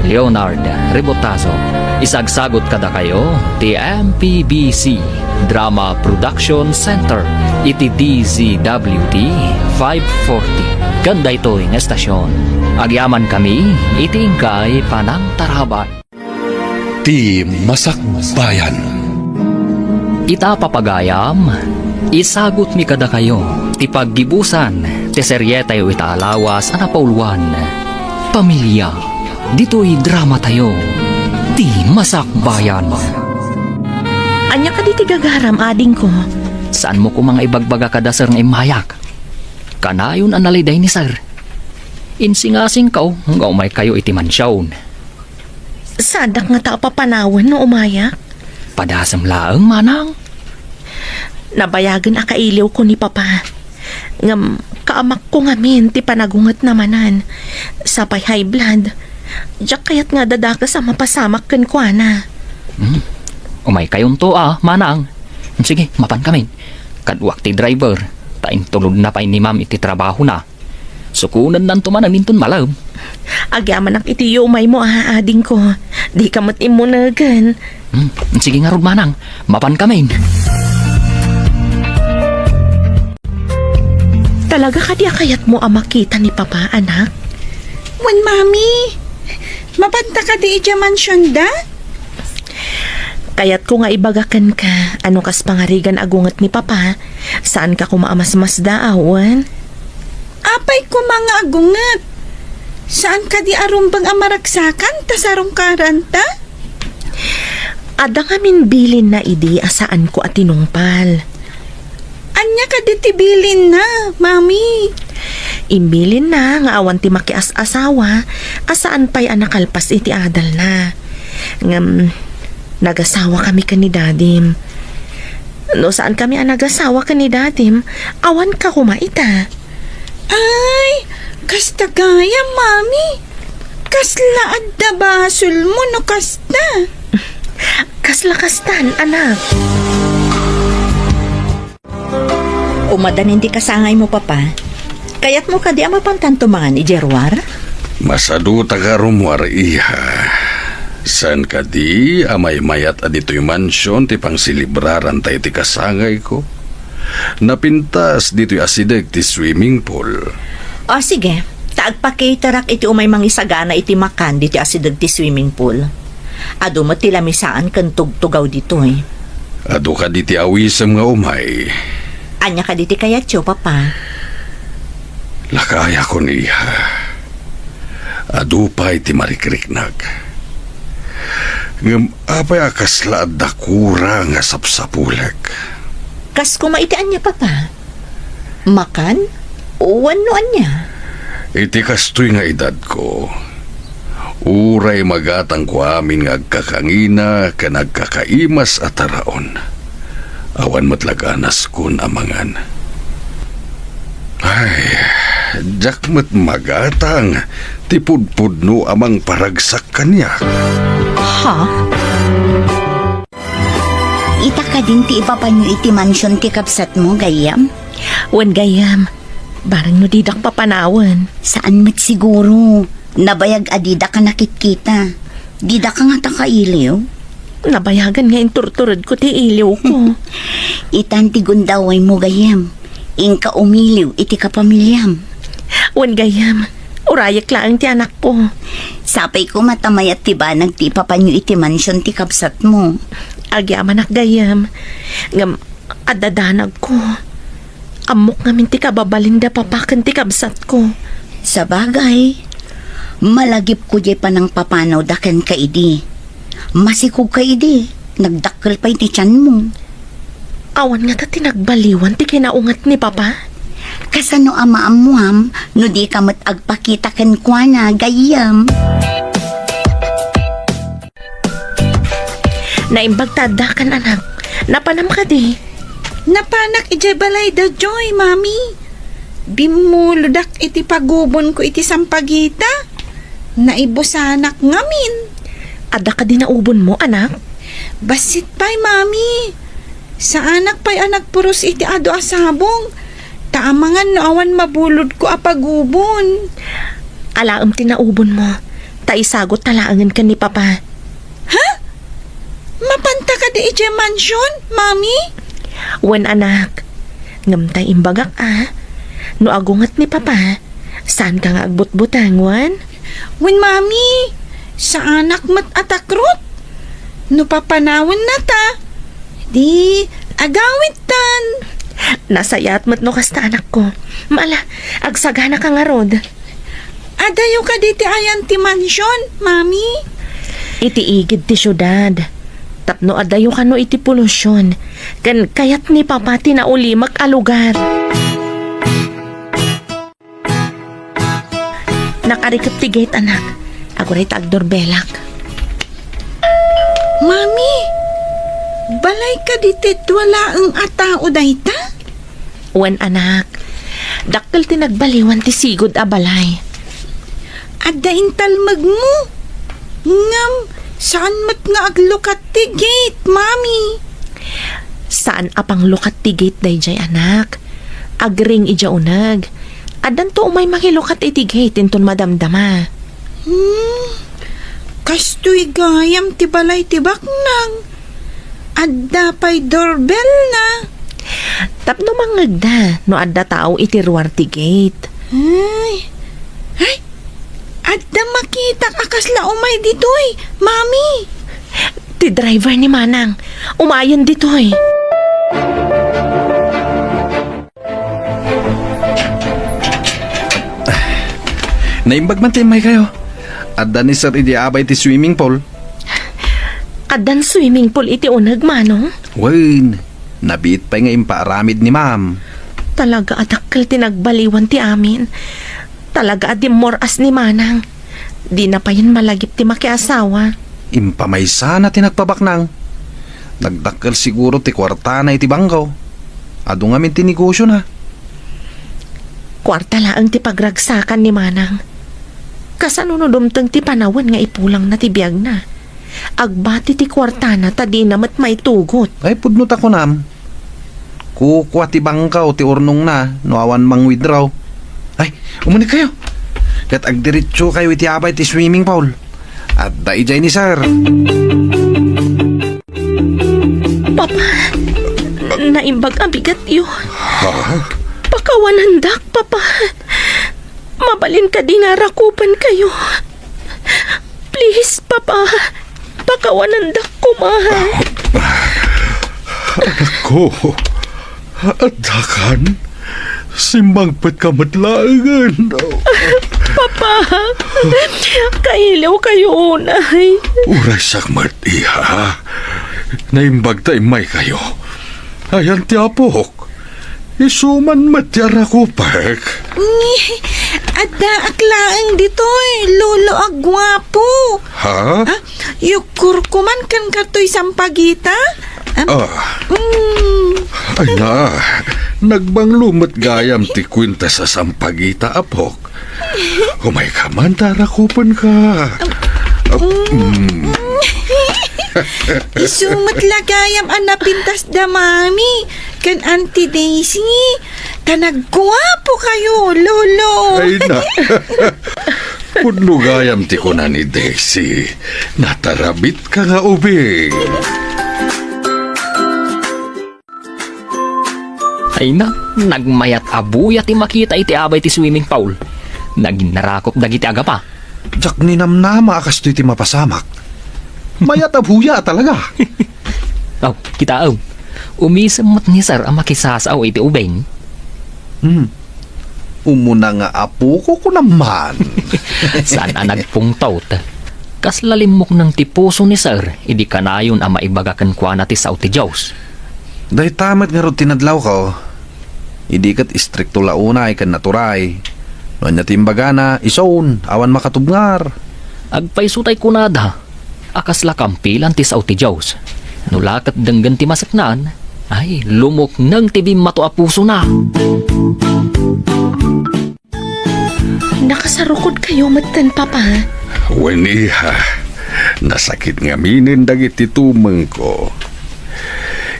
Leonard Rebotazo. Isagsagut kadakayo ti M P B C Drama Production Center iti D Z W T five forty. Ken daytoy nga estasion, agyamankami iti inkay panangtarabay. Ti Masakbayan. Ita, papagayam, isagutmi kadakayo ti paggibusan ti serietayo ita a lawas a napauluan, Pamilia. Ditoy dramatayo, Ti Masakbayan. Ania kadi ti gagaram, adingko? Saanmo koma nga ibagbaga kada Sir nga immayak? Kanayon a naliday ni Sir. Insingasingko nga umaykayo iti mansion. Saandak ngata a papanawen no umayak? Padasem laeng, manang. Nabayagen a kailiwko ni Papa. Ngem kaamakko ngamin ti panagungetna manen. Sapay high blood. Diak kayat nga adda dakes a mapasamak kenkuana. Hmm. Umaykayonto a, manang. Sige, mapankamin. Kaduak ti driver. Ta intulodna pay ni Ma'am iti trabahona. Sukonennanto manen inton malem. Agyamanak iti yumaymo a, adingko. Dika met immunegen. Hmm, sige ngarud, manang. Mapankamin. Talaga kadi a kayatmo a makita ni Papa, anak? Wen, Mami. Mapanta kadi idiay mansionda? Kayatko nga ibaga kenka, a no kas pangarigan a gunget ni Papa, saanka koma a masmasdaaw, wen? Apay koma nga agunget? Saan kadi a rumbeng a maragsakan ta sarungkaranta? Adda ngamin bilinna idi a saanko a tinungpal. Ania kadi ti bilinna, Mami? Imbilinna nga awan ti makias-asawa a saan pay a nakalpas iti adalna. Ngem, nagasawa kami ken ni Dadim. No saan kami a nagasawa ken ni Dadim, awan ka koma ita. Ay, kasta gayam, Mami. Kasla adda basolmo no kasta. Kasla kastan, anak. Umadanin ti kasangaymo, Papa. Kayatmo kadi a mapantanto mangan idiay ruar? Masaduta nga rummuar, iha. Saan kadi a maymayat a ditoy mansion ti pangselebraranta iti kasangayko? Napintas ditoy asideg ti swimming pool. O, sige. Ta agpacaterak iti umay mangisagana iti makan ditoy asideg ti swimming pool. Adu met ti lamisaan ken tugtugaw ditoy. Adu kadi ti awisem nga umay? Ania kadi ti kayatyo, Papa? Lakayakon, iha. Adu pay ti marikriknak. Ngem apay a kasla adda kura nga sapsapulek? Kas koma iti ania, Papa? Makan? Wenno ania? Iti kastoy nga edadko, uray magatangko amin nga agkakangina ken agkakaimas a taraon, awan met la ganaskon a mangan. Ay, diak met magatang ti pudpudno a mangparagsak kaniak. Ha? Ita kadin ti ipapanyo iti mansion ti kabsatmo, gayyem? Wen, gayyem. Bareng no didak papanawen. Saan met siguro. Nabayag a didak a nakitkita. Didak ngata kailiw. Nabayagan nga inturturedko ti iliwko. Itan ti gundawaymo, gayyem. Inka umiliw iti kapamiliam. Wen, gayyem. Urayek laeng ti anakko. Sapay koma ta mayat ti banag ti ipapanyo iti mansion ti kabsatmo. Agyamanak, gayyem. Ngem, adda danagko. Ammok ngamin ti kababalin da papa ken ti kabsatko. Sabagay, malagipko diay panangpapanawda kenka idi. Masikogka idi, nagdakkel pay ti tianmo. Awan ngata ti nagbaliwan ti kinaunget ni papa? Kasano a maammuam no dika met agpakita kenkuana, gayyem? Naimbag ta addakan, anak. Napanam kadi? Napanak idiay balay da Joy, Mami. Bimmulodak iti pagubonko iti sampagita. Naibusanak ngamin. Adda kadi naubonmo, anak? Bassit pay, Mami. Saanak pay a nagpuros iti adu a sabong. Ta amangan no awan mabulodko a pagubon. Alaem ti naubonmo. Ta isagutka laengen ken ni Papa. Ha? Mapanta kadi idiay mansion, Mami? Wen, anak. Ngem ta imbagak a, no agunget ni Papa, saanka nga agbutbuteng, wen? Wen, Mami, saanak met a takrot. No papanawenna ta, di agawidtan. Nasayaat met no kasta, anakko. Ala, agsaganaka ngarud. Adayo kadi ti ayan ti mansion, Mami? iti igid ti siudad. Tapno adayo kano iti polusyon, ken kayat ni Papa ti naulimek a lugar. Nakarikep ti gate, anak. Aguray ta agdorbelak. Mami, balay kaditi dua laeng a tao dayta? Wen, anak. Dakkel ti nagbaliwan ti sigud a balay. Adda intalmegmo. Ngem, saan met nga aglukat ti gate, Mami? Saan a panglukat ti gate daydiay, anak. Agring idiay uneg. Addanto umay mangilukat iti gate inton madamdama. Hmm, kastoy gayam ti balay ti baknang. Adda pay doorbell na. Tapno mangngegda no adda tao iti ruar ti gate. Ay. Ay, adda makitak a kasla umay ditoy, Mami. Ti driver ni Manang. Umayen ditoy. Naimbag man ti immaykayo. Adda ni Sir idi abay ti swimming pool. Addan swimming pool iti uneg, Manong? Wen, nabiit pay nga impaaramid ni Ma'am. Talaga a dakkel ti nagbaliwan ti amin. Talaga a dimmor-as ni Manang. Dina payen malagip ti makiasawa. Impamaysana ti nagpabaknang. Nagdakkel siguro ti kuartana iti bangko. Adu ngamin ti negosiona. Kuarta laeng ti pagragsakan ni Manang. Kasano no dumteng ti panawen nga ipulangna ti biagna? Agbati ti kuartana ta dina met maitugot. Ay, pudno ta kunam. Kukua ti bangko ti urnongna no awan mang-withdraw. Ay, umunegkayo. Ket agdiretsokayo iti abay ti swimming pool. Adda idiay ni Sir. Papa, naimbag a bigatyo. Ha? Pakawanandak, Papa. Mabalin kadi nga rakupenkayo? Please, Papa. Pakawanandak koma. Anakko, addakan? Simmangpetka met laengen. Papa, kailiwkayo unay. Uray siak met, iha. Naimbag ta immaykayo. Ayan ti apok. Isu man met ti arakupek. Ni, addaak laeng ditoy, lolo a guapo. Ha? Ah, yukurko man kan katoy sampagita? Am, Ah. mm. Ay na, nagbanglo met gayam ti kuenta sa sampagita, apok. Umayka man ta rakupenka. Mm. Isu met la gayam a napintas da Mami ken Auntie Daisy. Ta nagguapokayo, Lolo. Ay na. Pudno gayam ti kuna ni Daisy. Natarabitka nga ubing. Ay na, nagmayat a buya ti makita iti abay ti swimming pool. Nagin narakup dagiti agapa. Diak ninamnama a kastoy ti mapasamak. Mayat a buya a talaga. Aw, kitaem. Umisem met ni Sir a makisasao iti ubing. Hmm. Umuna nga apoko, kunam man. Saan a nagpungtot. Kasla limmukneng ti puso ni Sir idi kanayon a maibaga kenkuana ti sao ti Dios. Dayta met ngarud ti nadlawko. Idi ket istrikto la unay ken naturay. No ania ti imbagana, isun, awan makatubngar. Agpayso tay kunada. A kasla kampilan ti sao ti Dios. No la ket denggen ti maseknan, ay, lumukneng ti bimmato a pusona. Nakasarukodkayo metten, Papa? Wen, iha. Nasakit ngaminen dagiti tumengko.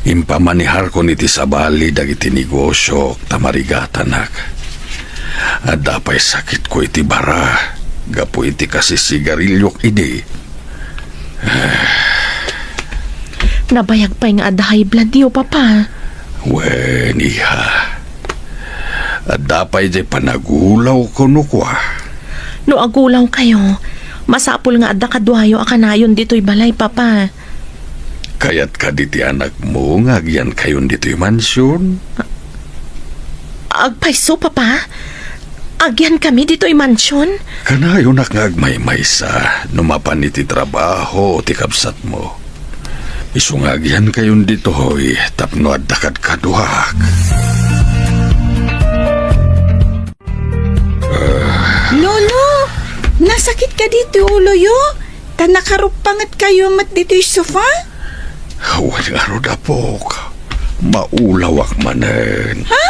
Impamaniharkon iti sabali dagiti negosiok ta marigatanak. Adda pay sakitko iti bara gapu iti kasisigariliok idi. Nabayag pay nga adda high blood yo, Papa. Wen, iha. Adda pay diay panagulawko no kua. No agulawkayo, masapul nga adda kaduayo a kanayon ditoy balay, Papa. Kayat kadi ti anakmo nga agyankayon ditoy mansion? Agpayso, Papa. Agiankami ditoy mansion? Kanayonak nga agmaymaysa no mapan iti trabaho ti kabsatmo. Isu nga agiankayon ditoy tapno adda kadkaduak. Lolo, nasakit kadi ti uloyo? Ta nakaruppangetkayo met ditoy sofa? Wen ngarud, apok. Maulawak manen. Ha?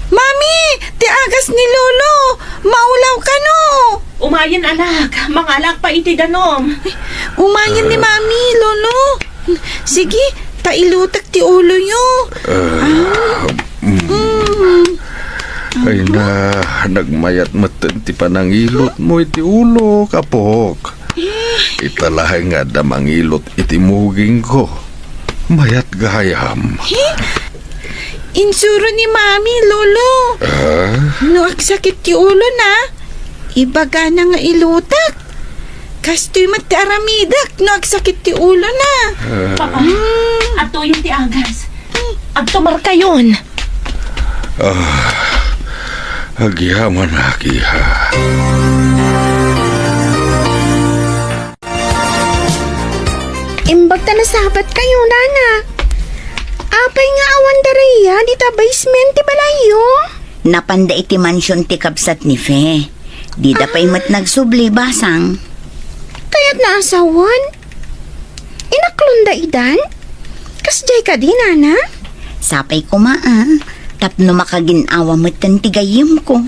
Mami, ti agas ni Lolo! Maulaw kano! Umayen, anak. Mangalak pa iti danum. Umayen ni Mami, Lolo. Sige, ta ilutek ti uloyo. Ah, mm. Mm. Ay na, nagmayat metten ti panangilutmo iti ulok, apok. Ita laeng nga adda mangilut iti mugingko. Mayat gayam. Eh? Insuro ni Mami, Lolo. Ah? No agsakit ti ulona, ibagana nga ilutek. Kastoy met ti aramidek no agsakit ti ulona. Ah. Papa, atoyen ti agas. Agtumarkayon. Ah, agyamanak, iha. Imbag ta nasabatkayo, nana. Apay nga awan da Rhea dita basement ti balayyo? Napanda iti mansion ti kabsat ni Fe. Dida pay met nagsubli, basang. Kayatna a sawen? Inaklonda idan? Kasdiay kadi, nana? Sapay koma, a. Tapno makagin-awa metten ti gayyemko.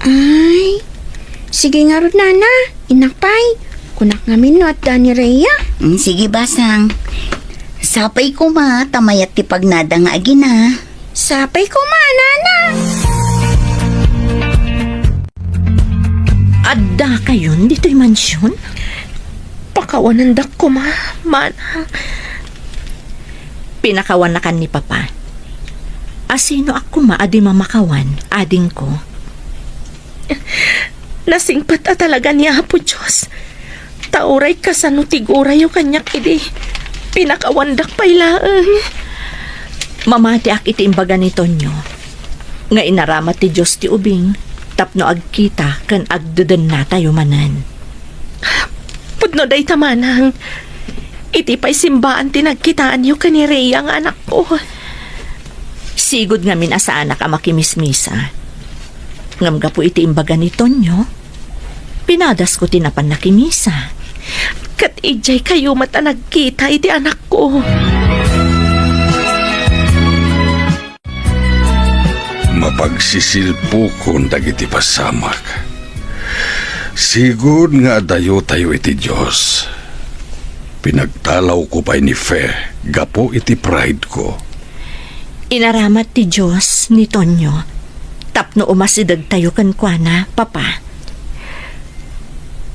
Ay, sige ngarud, nana. Innak pay. Kunak ngamin no adda ni Rhea. Mm, sige, basang. Sapay koma, ta mayat ti pagnada nga agina. Sapay koma, nana. Addakayon ditoy mansion? Pakawanendak koma, manang. Pinakawannakan ni Papa. Asinoak koma a di mamakawan, adingko? Nasingpet a talaga ni Apo Dios. Ta uray kasano ti gurayo kaniak idi, pinakawandak pay laeng. Mamatiak iti imbaga ni Tonyo nga inaramat ti Dios ti ubing tapno agkita ken agdedennatayo manen. Pudno dayta, manang. Iti pay simbaan ti nagkitaanyo ken ni Rhea nga anakko. Sigud ngamin a saanak a makimismisa. Ngem gapu iti imbaga ni Tonyo, pinadasko ti napan nakimisa. Ket idiay kayo met a nagkita iti anakko. Mapagsisilpokon dagiti pasamak. Sigud nga adayotayo iti Dios. Pinagtalawko pay ni Fe gapu iti pride ko. Inaramat ti Dios ni Tonyo tapno umasidegtayo kenkuana, Papa.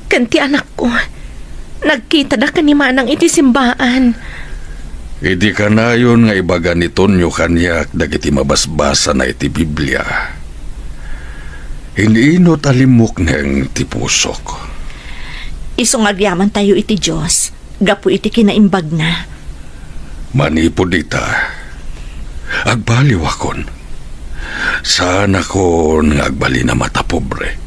Ken ti anakko, nagkitada ken ni Manang iti simbaan. Idi kanayon nga ibaga ni Tonyo kaniak dagiti mabasbasana iti Biblia, in-inut a limmukneng ti pusok. Isu nga agyamantayo iti Dios gapu iti kinaimbagna. Manipud ita, agbaliwakon. Saanakon nga agbalin a matapobre.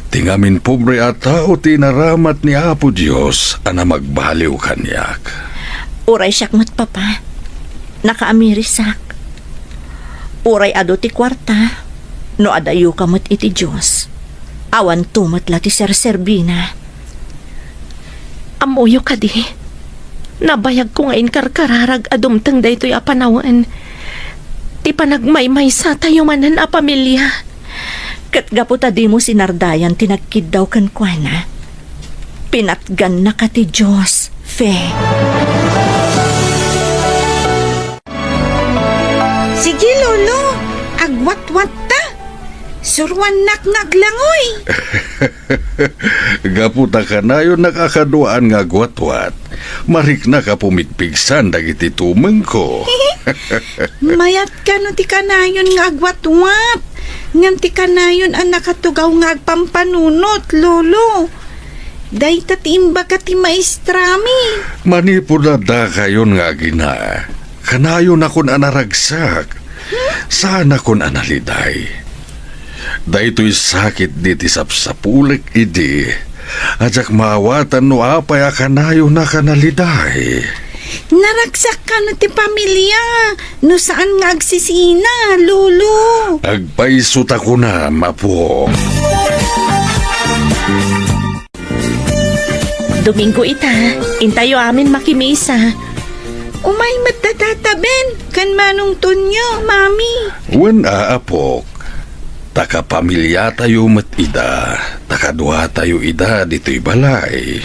Ti ngamin pobre a tao ti inaramat ni Apo Dios a namagbaliw kaniak. Uray siak met, Papa, nakaamirisak. Uray adu ti kuarta, no adayoka met iti Dios, awanto met la ti serserbina. Ammoyo kadi, nabayagko nga inkarkararag a dumteng daytoy a panawen ti panagmaymaysatayo manen a pamilia. Ket gapu ta dimo sinardayan ti nagkiddaw kenkuana, pinatgannaka ti Dios, Fe. Sige, Lolo, agwatwatta. Suruannak nga aglangoy. Gapu ta kanayonnak a kaduaan nga agwatwat, mariknak a pumigpigsan dagiti tumengko. Mayat kano ti kanayon nga agwatwat, ngem ti kanayon a nakatugaw nga agpampanunot, Lolo. Dayta ti imbaga ti maestrami. Manipud addakayon nga agina, kanayonakon a naragsak. Saanakon a naliday. Daytoy sakit di ti sapsapulek idi. Ajak maawatan no apay a kanayon a kanaliday. Naragsak kano ti pamilia no saan nga agsisina, Lolo. Agpayso ta kunam, apo. Domingo ita, intayo amin makimisa. Umay met da Tata Ben ken Manong Tonyo, Mami. Wen a, apok. Ta kapamiliatayo met ida, ta kaduatayo ida ditoy balay.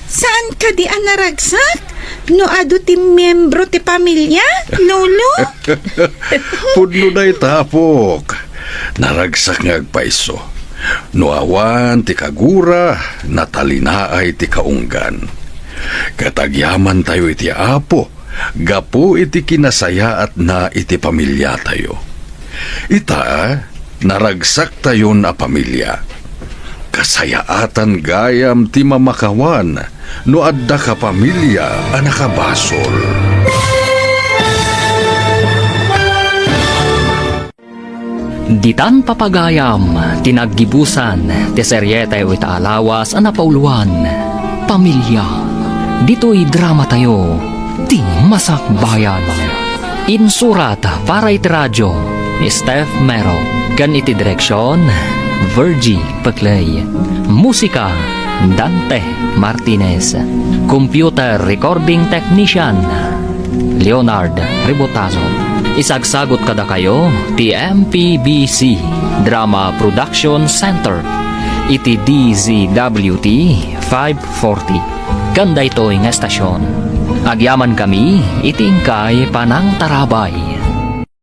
Saan kadi a naragsak no adu ti miembro ti pamilia, Lolo? Pudno dayta, apok. Naragsak nga agpayso. No awan ti kagura, natalinaay ti kaunggan. Ket agyamantayo iti Apo gapu iti kinasayaatna iti pamiliatayo. Ita, naragsaktayon a pamilia. Kasayaatan gayam ti mamakawan no adda kapamilia a nakabasol. Ditan papagayam ti naggibusan ti serietayo ita a lawas a napauloan, Pamilia. Ditoy dramatayo, Ti Masakbayan. Insurat para iti radio ni Steph Mero ken iti direksion, Virgie Peclay. Musika, Dante Martinez. Computer recording technician, Leonard Rebotazo. Isagsagot kadakayo ti M P B C Drama Production Center iti D Z W T five forty. Ken daytoy nga estasion, agyamankami iti inkay panangtarabay.